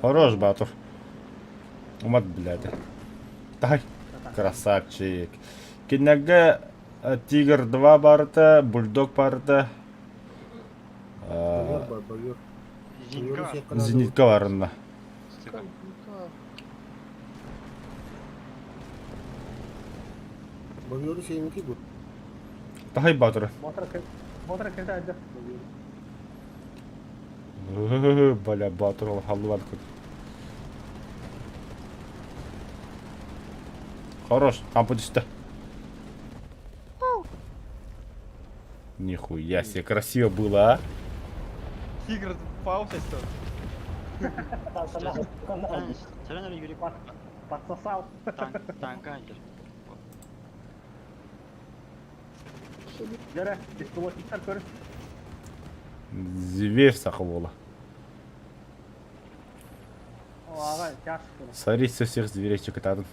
Хорош, Батур. Умат, блядь. Тай. Красавчик. Кинеге Тигр 2 барда, Бульдог барда. Бобер бар, бобер. Зенитка. Зенитка барына. Боберу сеники бу. Тай Батур. Мотор кытаат дьэ. Бля, Батур халлуан кут. Хорош, там түстэ. Нихуя себе, красиво было, а? Тигр пауза что? Подсосал. Танка Дьэ, беспилотниктар көр. Зверь сахабола. О, аҕа, тяж көр. Царица всех зверей чекатадын.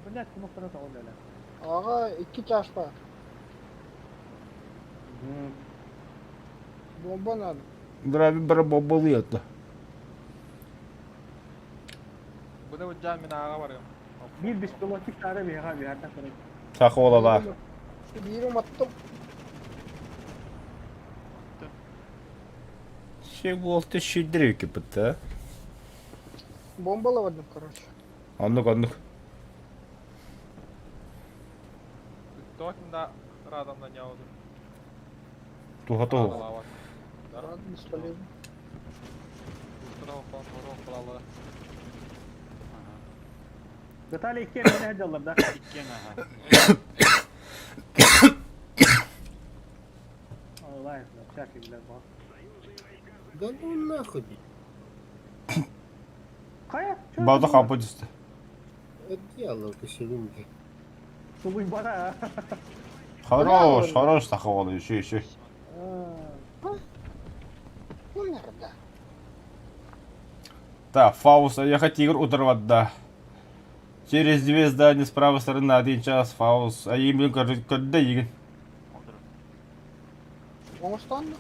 Блядь, кнопканы тоҕо дэлэ. Аҕа, икки чаш бар. Бомба надо. Драви бара бомбалы это. Бұны бұджан мен аға барым. Биир беспилотник тары биһиэхэ биһиэхэ көрө. Сахабола бар. Биири уматтым. Şey bu oltu şiddir ki бітті. Бомбалабардым, короче. Оннук, оннук. Тоқында радамдан яуды. Туха тух. Ладно, бесполезно. Виталий иккиэн мэнэ дьаллар да. Иккен аха. Ой, всякий, блядь, бар. Да ну нахуй. Хайа? Бауды қампы түсті. Это дело, косилунки. Сулуй бара. Хорош, хорош сахабола, еще, еще. Умер, да. Так, Фауст, я тигр ударват, да. Через две здания с правой стороны на один час, Фауст. А им, блин, когда егин? Оҥостон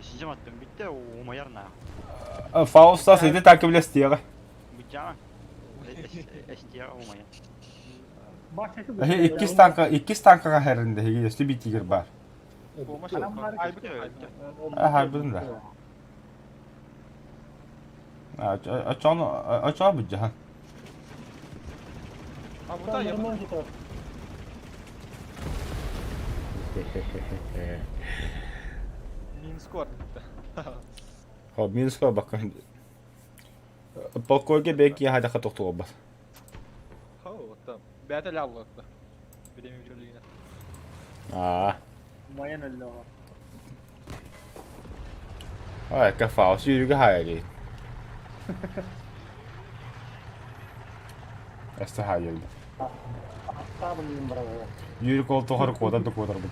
Сидим аттым битте, умаяр на. Фауст, а сиди так и бля стега. Бутяма. Эстера умаяр. Икки танка, икки танкаға хәрінде, егин, өсті би тигр бар. А, хайбын да. А, а чон, а чон бұджахан. А бұта я. Минскор. Хоп, минус бакын. Полкойге бек я хада хаток тугабат. Оттон бэйэтэ элэ аллатта. Билими билигинэ. Аа. Умайан өллө оҕо. Ай, кафа, сүүрүгэ хаайа Эсте хаайылды. Аттаабын быраҕыа. Юрик ол тухары куотар да куотарбыт.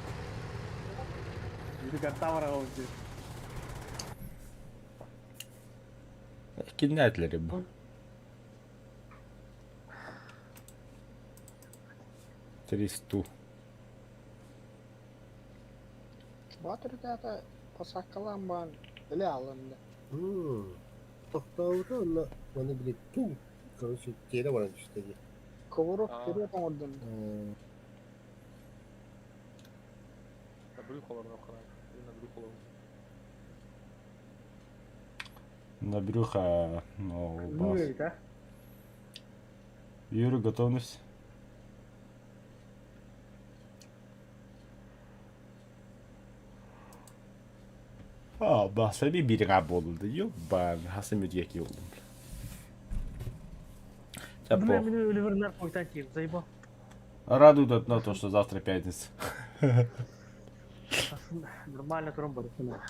Юрик аттаа бараҕа дии. Киннээтилэр бу? Тристу. Баатыр ытаата посадкалаан баран өлө аалынна. Тохтообута уонна маны били туу короче тиэрэ баран түстэ дии. Коворов төрүөт оҥордун. На брюхо олорон На брюхо олорон. На брюхо, ну, бас. Юра, готовность. А, баса би бириҥа буолла Ёбан, хаса мүдиэки болдум. Бля, меня Оливер наркотик, заебал. Радует одно то, что завтра пятница. Нормально туран барысына.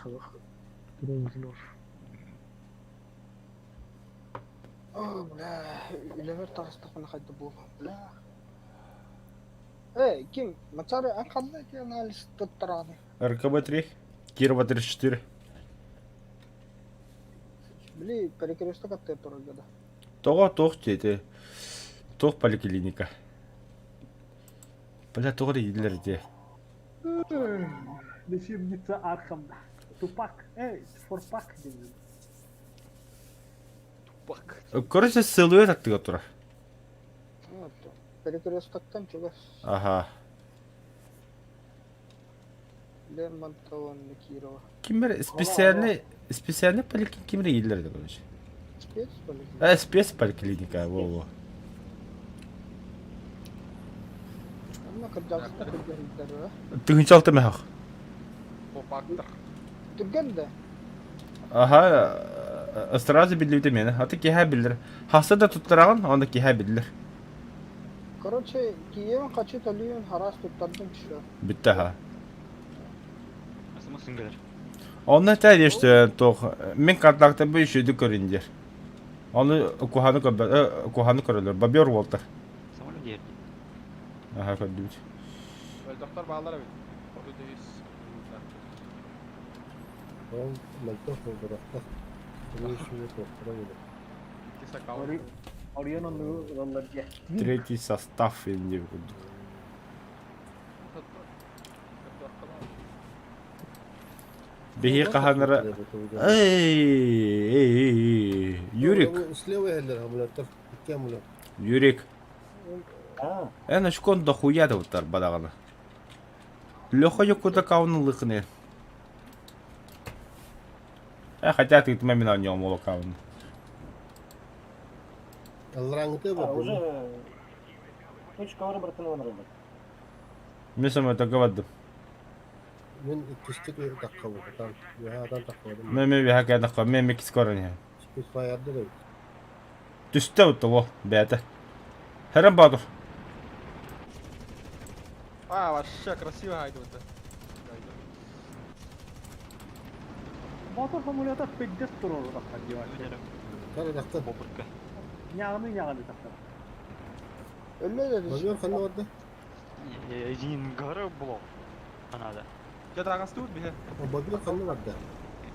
О, бля, үлэбэр таҕыстахпына хайда буолуом, бля. Эй, ким, Мацари, эн ханна ити анализ туттараҕыный? РКБ-3, Кирова 34. Били, перекресток аттыгар турарга да. Тоҕо туох диэти? Туох поликлиника? Бля, тоҕо дииллэр дии. Лечебница Архам. Тупак. Эй, форпак диэн. Тупак. Короче, сылует аттыгар турар. Перекрестоктан чугас. Ага. Лермонтова Кирова. Кимер специальный специальный поликлиника кимер ииллэр короче. Спецполиклиника. Спецполиклиника, во-во. Онно кырдьаҕастар кырдьаһыйдар Тыһыынча мөһөх. Попактар. Түргэн да? Аха, сразу биллибитэ миэнэ. Аты киһэ биллэр. Хаста да туттараҕын, онно киһэ биллэр. Короче, киевин хачы төлүүн хараас туттардым все. Бүттэ аха. Асыма сынгылар. Онно этэ диэште туох мин контакты бу үшүдү көрүн диэр. Ону куһаны көрбө куһаны көрөлөр. Бобер уолтар. Самолет диэр. Аха көрдүбүт. Мөлтөхтөр баалар эбит. 33. Ол мөлтөх буолбатахтар. Икки сакал. Орион оннугу ылаллар дьэ. Третий состав инде курдук. Биһи хаһанара Эй, эй, Юрик. Слева иһэллэр амулеттар. Икки амулет. Юрик. Эн очкон дохуя да уттар бадаҕана. Леха якута кауны лыхны. Э, хотя ты мамин на нем молокаун. Аллараңыты А, уже точка выбора нрабы. Мен сама это говорю. Мен иккистик таққа там. Я адам таққа. Мен мен бихак ядаққа, мен мен кискорын. Спитфайрда да. Түсті ұтты о, бәті. Хәрім Батыр. А, вообще красиво хайдыбыт. Мотор самолета пиздец турар таххан диэн. Кара тақта. Бобурка. Ньаҕаны ньаҕаны тахсан. Өллө да Бобер ханна барда? Зингары блок. Анада. Жадағасты биһе. Бобер ханна барда?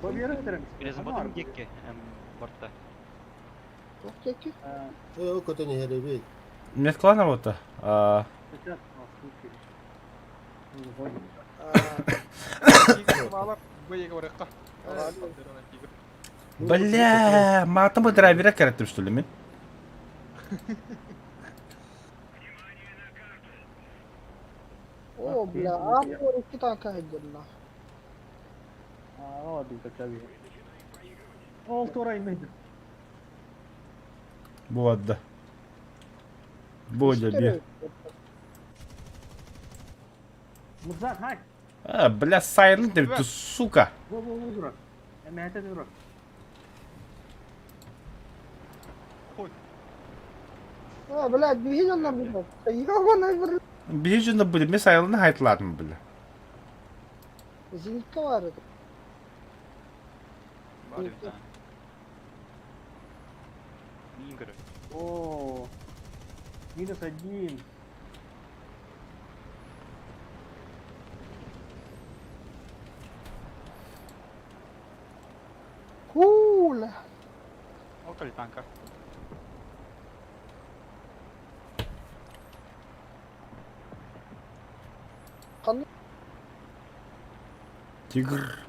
Бобер өтөрөн. Резаботом декке бортта. Туох диэки? Э, о көтөн иһэр Метклана вот. А, Балар быйыга барыққа. Бля, матым бы драйвера кәреттім, что ли, мен? О, бля, ааппор икки танка сылдьарна. Аа, ду качаби. Ол тура имейді. Вот, да. Бодя, бе. Мырза, хай. А, бля, сайлент, ты сука. Во, во, во, дурак. Эмээтэ дурак. Хуй. А, блядь, биһи дьоннор бу. Ёбаный бр. Биһи дьоннор бу мен сайылын хайтылаатым бile. Зенитка бар это. Бар бит, а. Мин көрөр. О, минус один. Хуля. Ол калитанка. Ханна Тигр.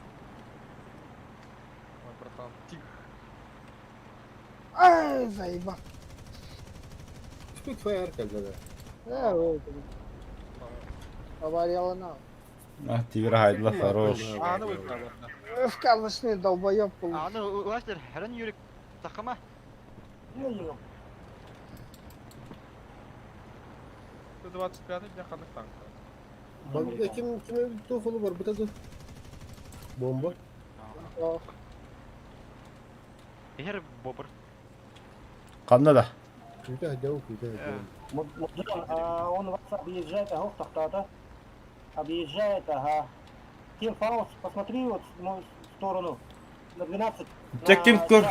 Ой, братан, тигр. Ай, заебал. Spitfire кэллэ. Э, ой, Авария А, тигр хайдла хорош. А, ну выправил. Сказочный долбоеб был. А, ну, уластер, хәрен юрик. Тахама. Ну, 125 для ханных танков. Бомба ким ким туохулу барбыта ду? Бомба. Ох. Эхер бобр. Ханна да. Күүтэ сылдьабын, күүтэ сылдьабын. Муджан, а он вас объезжает, ага, тахтата. Объезжает, ага. Ким Фаус, посмотри вот в мою сторону. На 12. Дьэ ким көр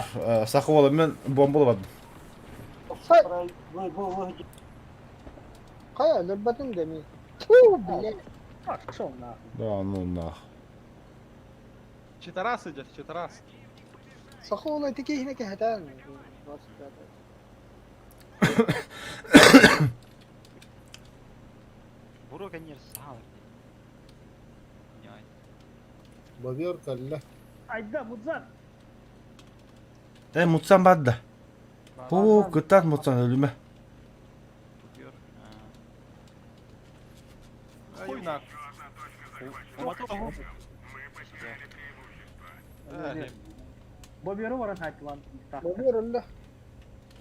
саха уола мен бомба бардым. Вы, вы, вы, Хайа, өлөрбөтүн дэмий. Фу, блядь. Пошел нахуй. Да ну нах. Читарас идет, читарас. Саха уола ити киһини кэһэтэн. 25. Буро конечно саалар. Бобер кэллэ. Айда, Мудзан. Э, мутсан барда. О, кытаат мутсан өлүмэ. Хуй нахуй. Боберу баран хайтылан. Бобер өллө.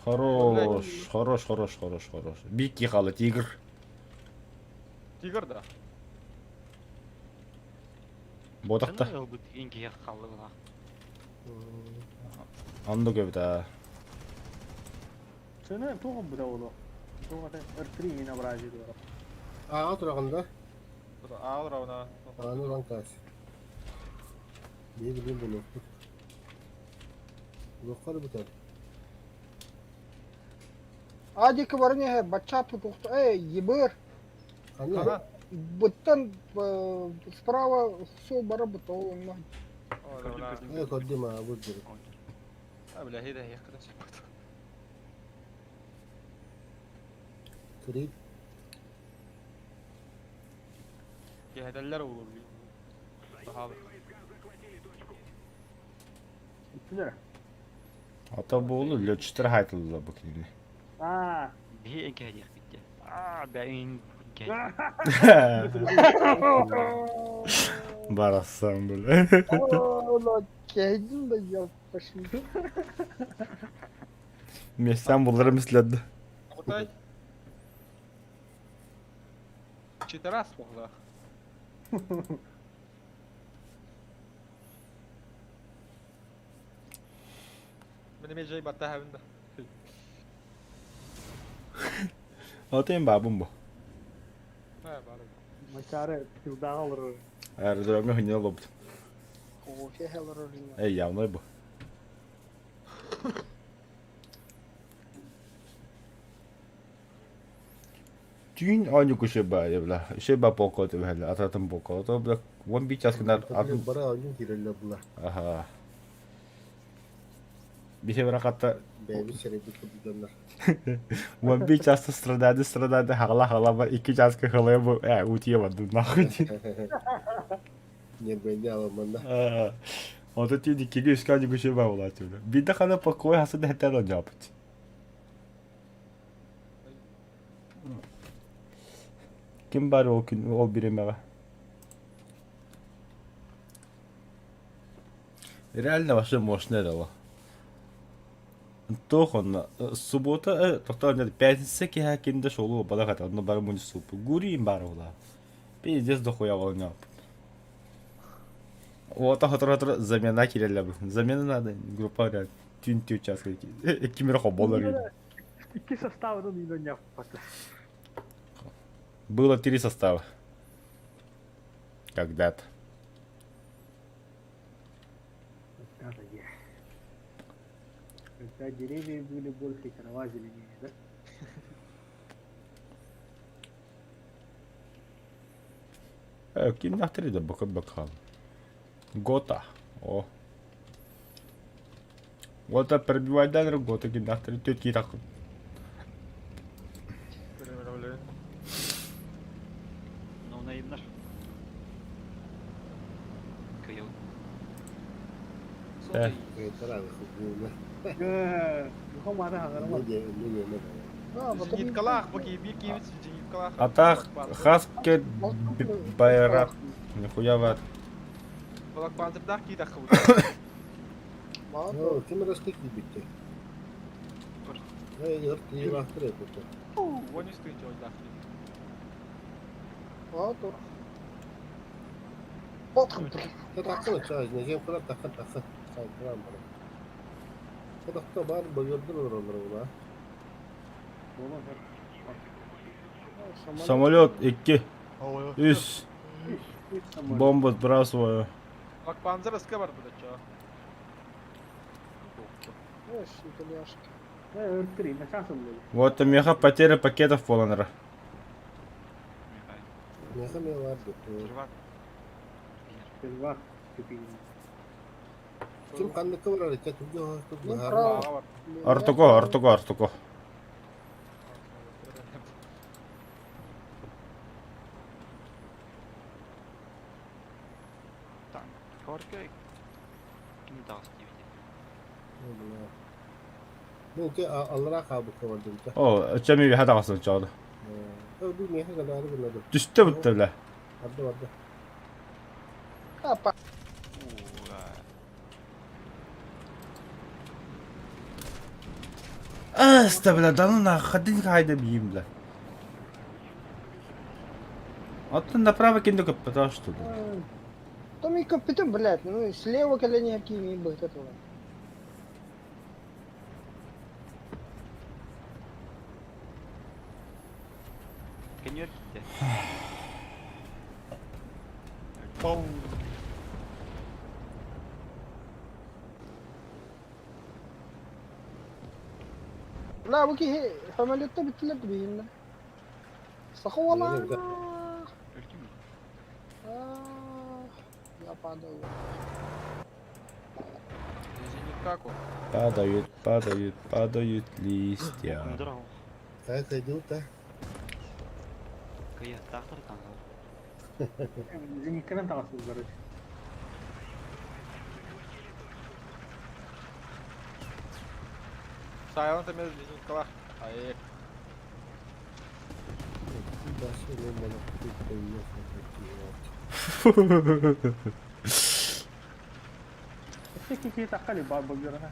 Хорош, хорош, хорош, хорош, хорош. Бики хала тигр. Тигр, да. Бодақта. Анды көп да. Сыны туғын бұда олы. Туғын R3 мина бражи дура. Ааҕа тураҕын да? Аал равна. Ааны ылан каас. Биһи билигин булуохпут. Булуохха да бүтэр. Адика баран иһэ бачча тутухта э ебыр Ханна? быттан справа все бара бутол онно Э, көрдүм аа, бу дири. А, бля, хейда, я когда все Крит. Киһэтэллэр olur. Баһаалы. Үттүлэр. Ата буолу лөчтер хайтылла бу кинини. Аа. Биһи эҥкэ диэх битте. Аа, бэйин Барасан бля. Оно кэйдин да ёп пошли. Местен буллары миследdi. Кутай. Читарас буолла. Мен эме жай батта хабында. Ата эм бабым бу. Ха, бары. Мачары пилдаға олыр. Аэродромга хынья лобут. Кофе хелорор. Эй, явной бу. Түүн оонньуу күшэ баа бля. Үшэ ба полка түбэһэлэ, ататын полка. Ото бля уон биир чаас гынар атын Бара оонньуу киирэллэр була. Аха. Биһи баракатта Бэйэбит сэрэйбит курдук дьоннор. уон биир чааста страдады страдады хаҕала хаҕала бар икки чааска хылайа бу э утуйа бардым нахуй Нервэйди аламманна. Ото түүн иккигэ үскэ оонньуу күшэ баа буолааччы бля. Биирдэ хана покой хаса да хэтэн оонньооппут. Ким бар ол күн ол бириэмэҕэ? Реально вообще мощное дало. Туох онно суббота э, тохтоо пятница киһэ ким да шоулуу балах ата онно бары мунньусуппут гуриин баар буолаа. Пиздец дохуя оонньооппут. Уота сотору-сотору замена киирэллэр замена надо группа говорят түүн түөрт чааска ким эрэ холболор Икки составынан үйленяппата. Было три состава. Когда-то. Когда-то я. Когда деревья были больше, трава зеленее, да? Кимнээхтэрий да бакыр бакаал. Гота. О. Гота пробивайдан Гота кимнээхтэрий түөрт киһи таххын. Ну, наивно. Кыйыл. Э. Зениткалаах бу киһи биир киһибит зениткалаах. Атах хаске байрак. Нихуя ват. Балакпанзырдаах киһи таххыбыт. Ким ырастык киирбитте? Ыр этэ. Уон үс тыһыынча ойдаах Таххын чаас, незем кыра таххын таххын. Сайдыран бара. Тахта бар бөгөрдөр олороллор була. Самолет 2 3 Бомба сбрасываю. Балакпанзыр ыска бар буда чоо. Вот у меха потеря пакетов полонера. Меха ме бар Ким ханныкка барар ичэ тугу тугу Ортоко, ортоко, ортоко. О, чами хада басын чоды. Түстэ бүтті бля. Аста бля, да ну нахуй, хайда бьем бля. Вот направо кем потому что ли? Там и компьютер, блядь, ну слева колени какие будет этого. Бля, бу киһи самолетта бүттүлэр биһиннэ. Саха уола. Я падаю. Падают, падают, падают листья. Зенитканан таҕасыл короче. Сайылан эмес зениткалаах. Ай. Киһи таххали бар бөгөрөнө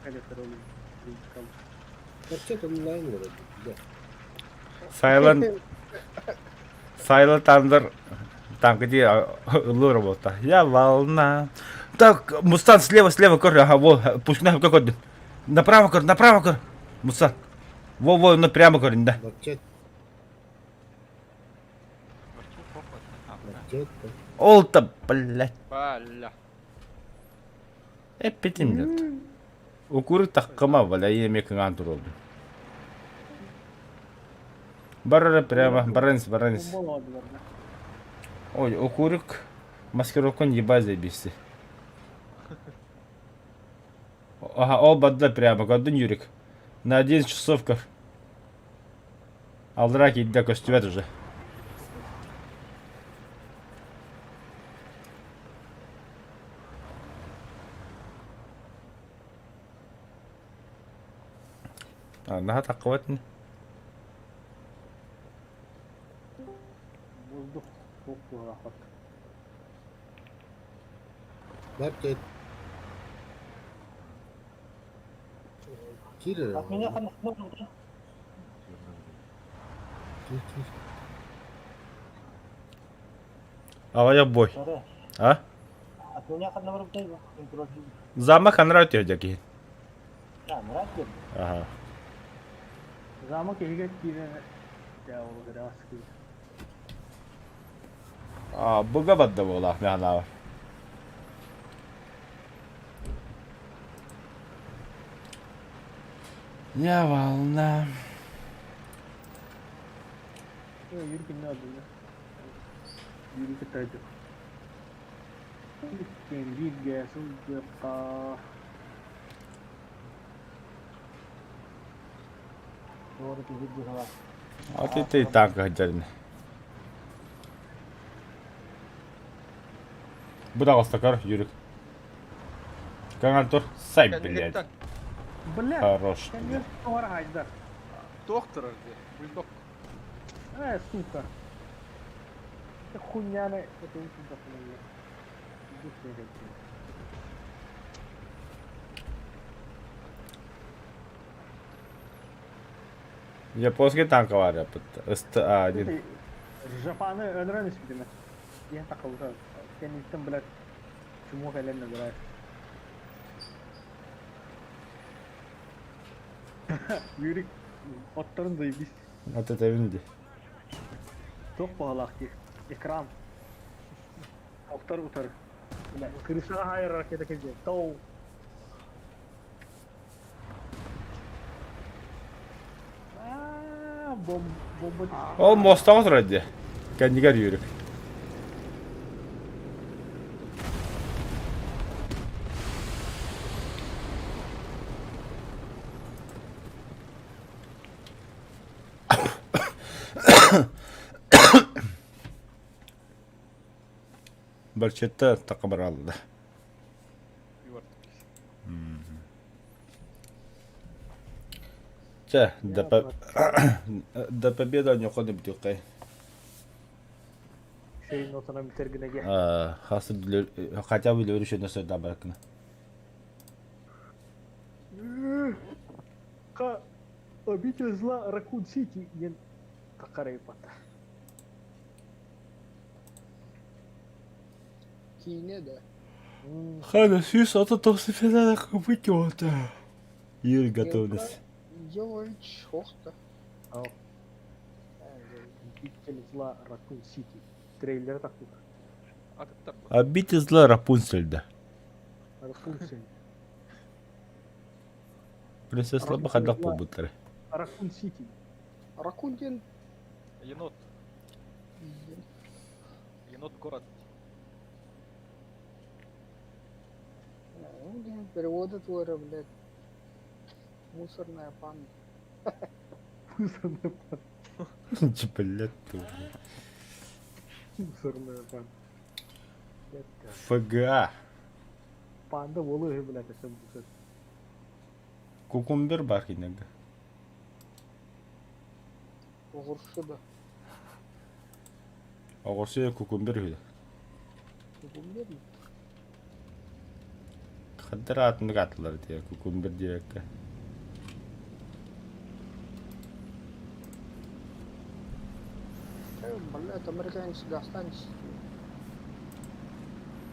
Silent Silent Thunder там где ыллыыр работа. Я волна. Так, Мустан, слева, слева, көр, ага, во, пусть на какой Направо, көр, направо, көр. Мустан. Во, во, ну прямо көр, да. Ол-то, блядь. Бля. Эппитим, блядь. Укуры таккама, бля, еме кыҥаан туруордум. Бар прямо, баранс, баранс. Ой, окурок маскировкан ебать заебись. Ага, оба да прямо, годун Юрик. На 11 часов как. Алдраки да костюмет уже. А, наһаа таххыбатын. Воздух туох От меня ханна Аҕыйах бой. А? От меня ханна Замах анраа түһэ киһи. А, нравится? Ага. Замок иһигэр киирэн дьэ ол ыраах сытыы. А, буга бадда буолаах механава. Я волна. Yürü күннэ алдына. Yürü кытайды. Иккиэн бииргэ сылдьыахха. Doğru киһи быһалаах. А ты ты танка хаджарин. Бу таҕыстакар Юрик. Каҥан тур. Сай, блядь. Кэнниттэн Бля, Хорош. кэннигэр тоҕор хайдар. туох турар дии? Бульдог. Э, сука. Это хуйняны, это очень дохуя. Японский танк var СТА-1. Жапаны өнөрөн испитиме. Диэн такылга. Кэнниттэн, блядь, чуму кэлэн набирает. Юрик, отторун заебись. Вот это винди. Туох баҕалаах дии. Экран. Оттор утары. Бля, крышаҕа хаайар ракета кэлдьэ. Тоу. Аа, бом бомба Ол мостаҕа турар дии. Кэннигэр Юрик. Барчетта такка баралда. Чэ, до, по... до победы не уходим бутылкой. Шейін отана бүтергінеге. Хасы хотя бы еще на сюда баракна. Ка обитель зла Ракун Сити диэн такарайпата. Киинэ да. Хана сүүс ото тохсифена выкиота. Юрий готовность. Йович хохта. Ал. Обитель зла Ракун Сити. Трейлер такой. Атыттар бу. Обитель зла Рапунцель да. Рапунцель. Принцесса Лаба хадах побутары. Ракун Сити. Ракун диэн Енот. Енот город. Переводы твои, блядь. Мусорная панда. Мусорная панда. Блядь. Мусорная панда. ФГА. Панда болу блядь, это мусор. Кукумбер бар кинеге. Оҕурсу да. Оҕурсу кукумбер үһү. Кукумбер ми? Хаддар аатыннык аатылар диye кукумбер диэбэккэ. Блядь, американец достанется.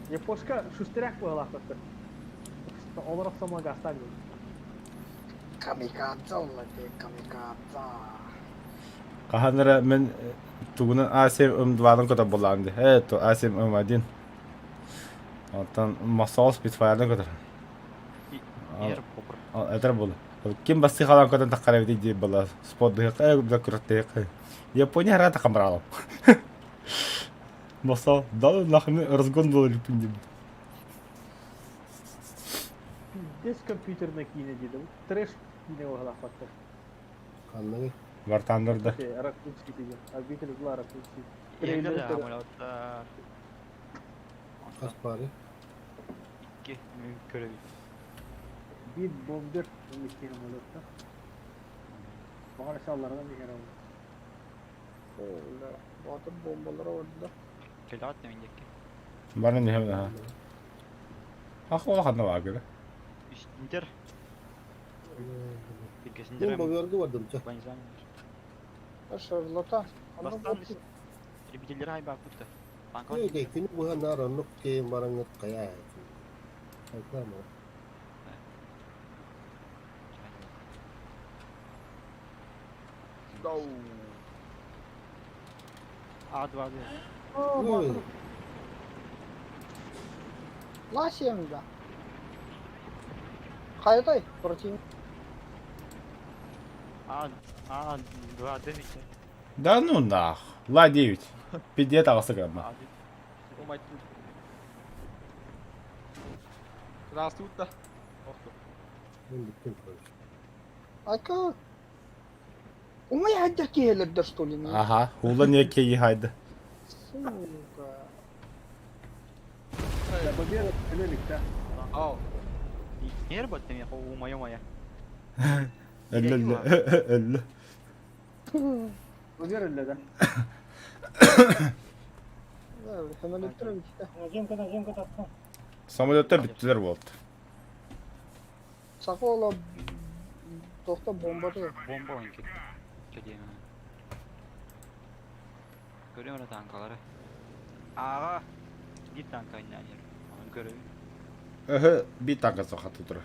Япошка шустеряк быһалаахтар. Олор охсоммо гастан диэн. Камикадзе олла дии, камикадзе. Хаһан эрэ мин тугунан А7М2-ны көтөр буоллаҕым дии. Ээ, то А7М1. Оттон Мосол Спитфайрны көтөр. Эр попр. Этэр буолла. Ким бастыы халаан көтөн таххар эбитий диир буолла. Спордуһуохха, э, күрэхтэһиэххэ. Япония хара таххан бараалым. Мосол, да нахуй разгон был липин диэн. Пиздец компьютерная киинэ диэтэ. Трэш киинэ быһалаахпаттар. Ханныгый? Вартандырда. Ракун Сити диэн. Обитель зла Ракун Сити. Трейлер Трейлер самолеттар. Хас баары? Икки көрөбүт. Биир бомбер икки самолеттар. Баҕар салларынан иһэр ол. Бля, Боотур бомбалара барда. Кэлэҕит да мин диэки. Баран иһэбин аха. Ах улахан баагыра. Үстүнтер. Мин Тиккесиндер. бобуорга бардым чэ. Банзан. Шарлота. Онно Бастан бу- Ребителлер айбааппыт да. Танка. Эй, күнү быһа наар оннук киин бараҥҥыт хайаа. Хайдаа Доу. А2 Ой, Ла-7, да. Хайатай, противник. А, А2 9. Да ну нах. Ла-9. Пиздец таҕыста гамма. А, Умайт. Здравствуй, да. Мен бүттүм, короче. Айка. Умай хадда киһилэрдэр что ли? не? Аха, хула не кеyi хайды. Сука. Победа өлөлүктэ. Ау. Нер баттым я, о, моё моя. Өллө өллө өллө. Победа өллө да. Самолеттер бүттэ. Наземка, наземка тахсан. Самолетта бүттүлэр буолт. Саха ола тохто бомбаты. Bomba oyuncu. Чөдиэн. Görüyorum orada tankaları. Ağa. Bir tanka iner. Onu görüyorum. Өһө, би танка сахаты турар.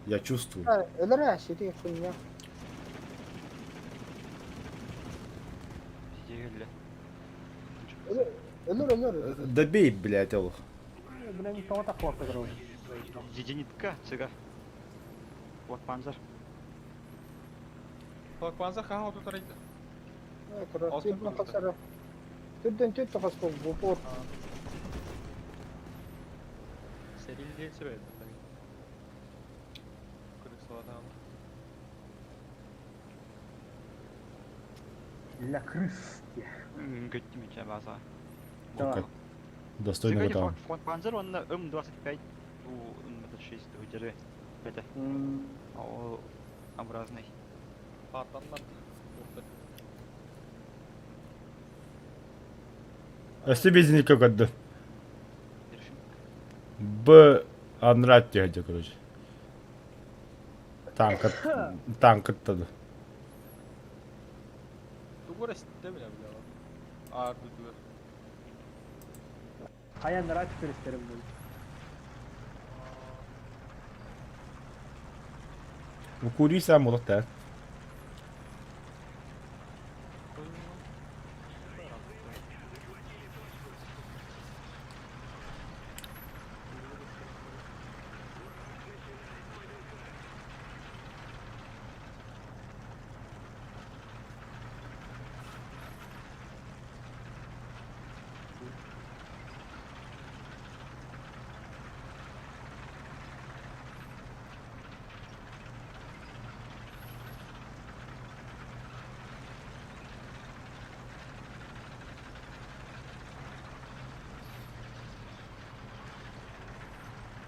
Я чувствую. Өлөр сити хуйня. Сидели. Өлөр өлөр. Добей, блядь, ол. Блин, тоҕо таххуохта короче. Зенитка, цыга. Вот панзер. Флаг хаха тут рейд. Түрден хасара. Түрден түт тахаспол бупор. Seril değil süre. Kırık salata Ля крыс. Göttüm içe baza. Да. Достойно готова. Фронт панзер, он на М25, у М26, удержи. Это, о, образный. Патаннан. Өссө безинникке көрдө. Держи. Б анрат диэхэ короче. Танк танк тады. Тугура ситте бile бile. Аар дүдүгөр. Хайа нара түкөрүстерим бул. Укури сам улахта.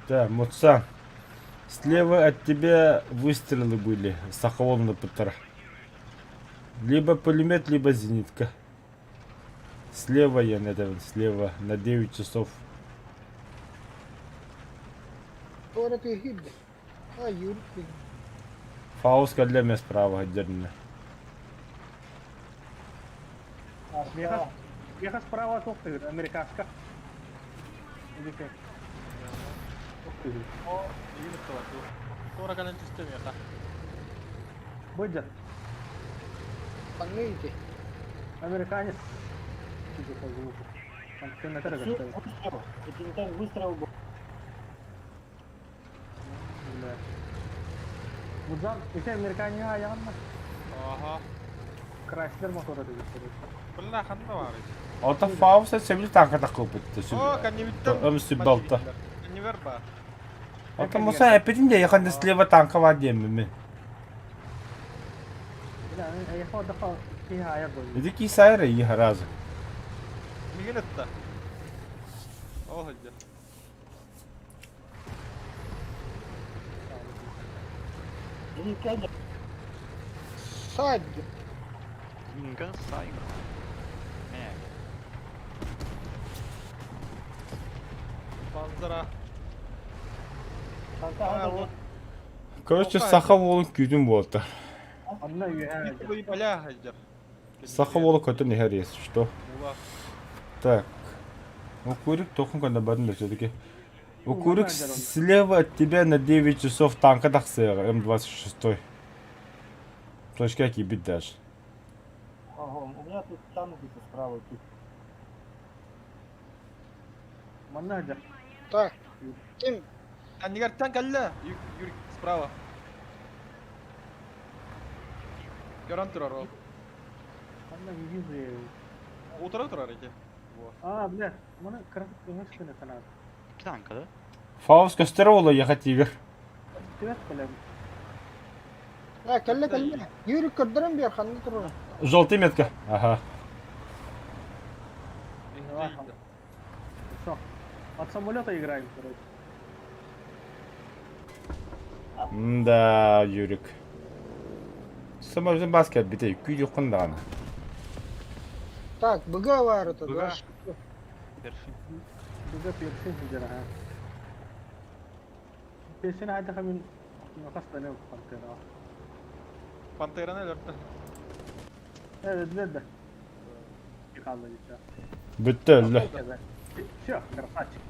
Да, Муца. Слева от тебя выстрелы были. Сахалон на ПТР. Либо пулемет, либо зенитка. Слева я на этом, слева, на 9 часов. Тора ты хибде. А юрки. Фауска для меня справа отдельно. Меха, меха справа тоқтыгыр, американска. Или как? Тоқтыгыр. О, ийин тула. Тура кален түстө меха. Быдя, Пангейте. американец. Судя по звуку. Там сенатор Выстрел. Это не выстрел был. Бля. Мудзан, ити американец аянна. Аха. Крайслер мотора деген короче. Бля ханна бар. Ота Фауста себили танка такой О, каннибиттен. Өмсү балта. Каннибер ба. Ота Муса эпитин де якында слева танка бар диэмми. Бля, аяққа даха киһи аяр бой. Иди кисайра и харазы. Миген этта. О, хадя. Зенитка Садь. Зенитка сайга. Э, Панзара. Танка вот. Короче, саха волын күйдүн болду. Анна үйә. Бу бля хадя. Саха волы көтөн ихер если что. Була. Так. Укурик тохун когда барын все-таки. Укурик слева от тебя на 9 часов танка тахсыга М26. Точка кибит даже. тут танк где-то справа тут. Манна дьэ. Так, ким? Аннигар танк кэллэ. Юрик справа. Көрөн турар ол. Манна визы. Утары турар ити. Во. А, бля, маны кырасык көмөс күнэ санаат. Икки танка да? Фауст көстөр уолу ехать тигр. Түбэт кэлэн. А, кэллэ кэллэ. Юрик көрдөрөн биэр ханна турар. Желтый метка. Ага. Давай. Все. От самолета играем, короче. Да, Юрик. Самолетын бас кэлбитэ, күүрүөххүн даҕаны. Так, БГ бар это, БГ. да? Першин. Быга персин сылдьар аха. Персин хайдах мин хастаныам пантера. Пантераны өлөрдө. Э, да, да. Хаалла дича. Бүттэ өллө. Все, красавчик.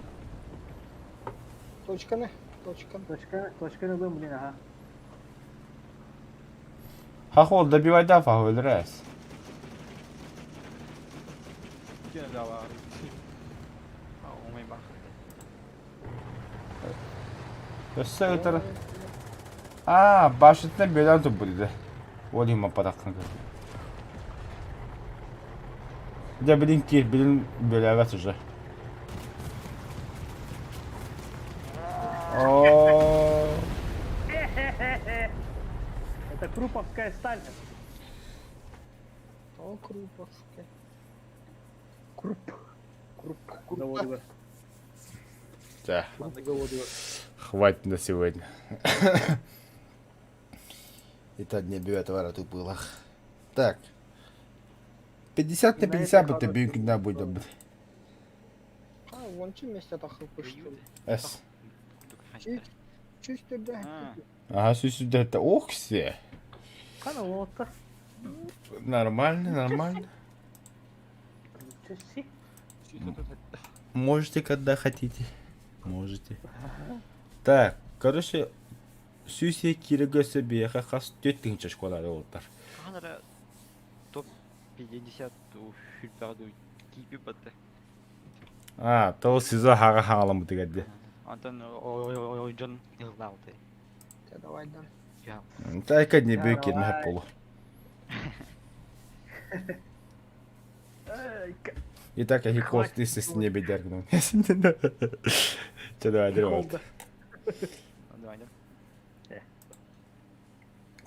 Точканы, точканы. Точка, точканы ылым, блин, ага. Хахол добивай да фахол өлөрөөс. Киэн да бар. Оомай бах. Өссө ытар. Аа, башытынан бөлөн турбут ити. Ол иһин маппатаххын көр. Дьэ билин киир, билин бөлөөбөт уже. Оо. Это круповская сталь. О, Круповская. Круп. Круп. Заводила. Да, Заводила. хватит на сегодня. Это не бьет вороту пылах. Так. 50 на И на 50 этой это хорошей бьют будет. блин. А, вон чем месте тахыл пышты. С. Чисто да. А. Ага, сюда это ох все. Хана лота. Нормально, нормально. Часы. Можете, когда хотите. Можете. Так, короче, Сүүсэ киирэргэ биэхэ хас түөрт тыһыынча школада уолаттар. Ханара топ 50 у Хюльперду киипи батты. Аа, тоҕо СИЗО хаҕа хаҥаламмытыгар дии. Онтон дьон ыллаалты. Те, давай, да. Тайка не бүү киирмэһэ буолу. Итак, я хикол ты с не бедер. Че давай, давай. Давай, да.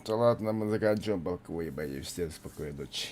Да ладно, мы заканчиваем балковые бои. Всем спокойной ночи.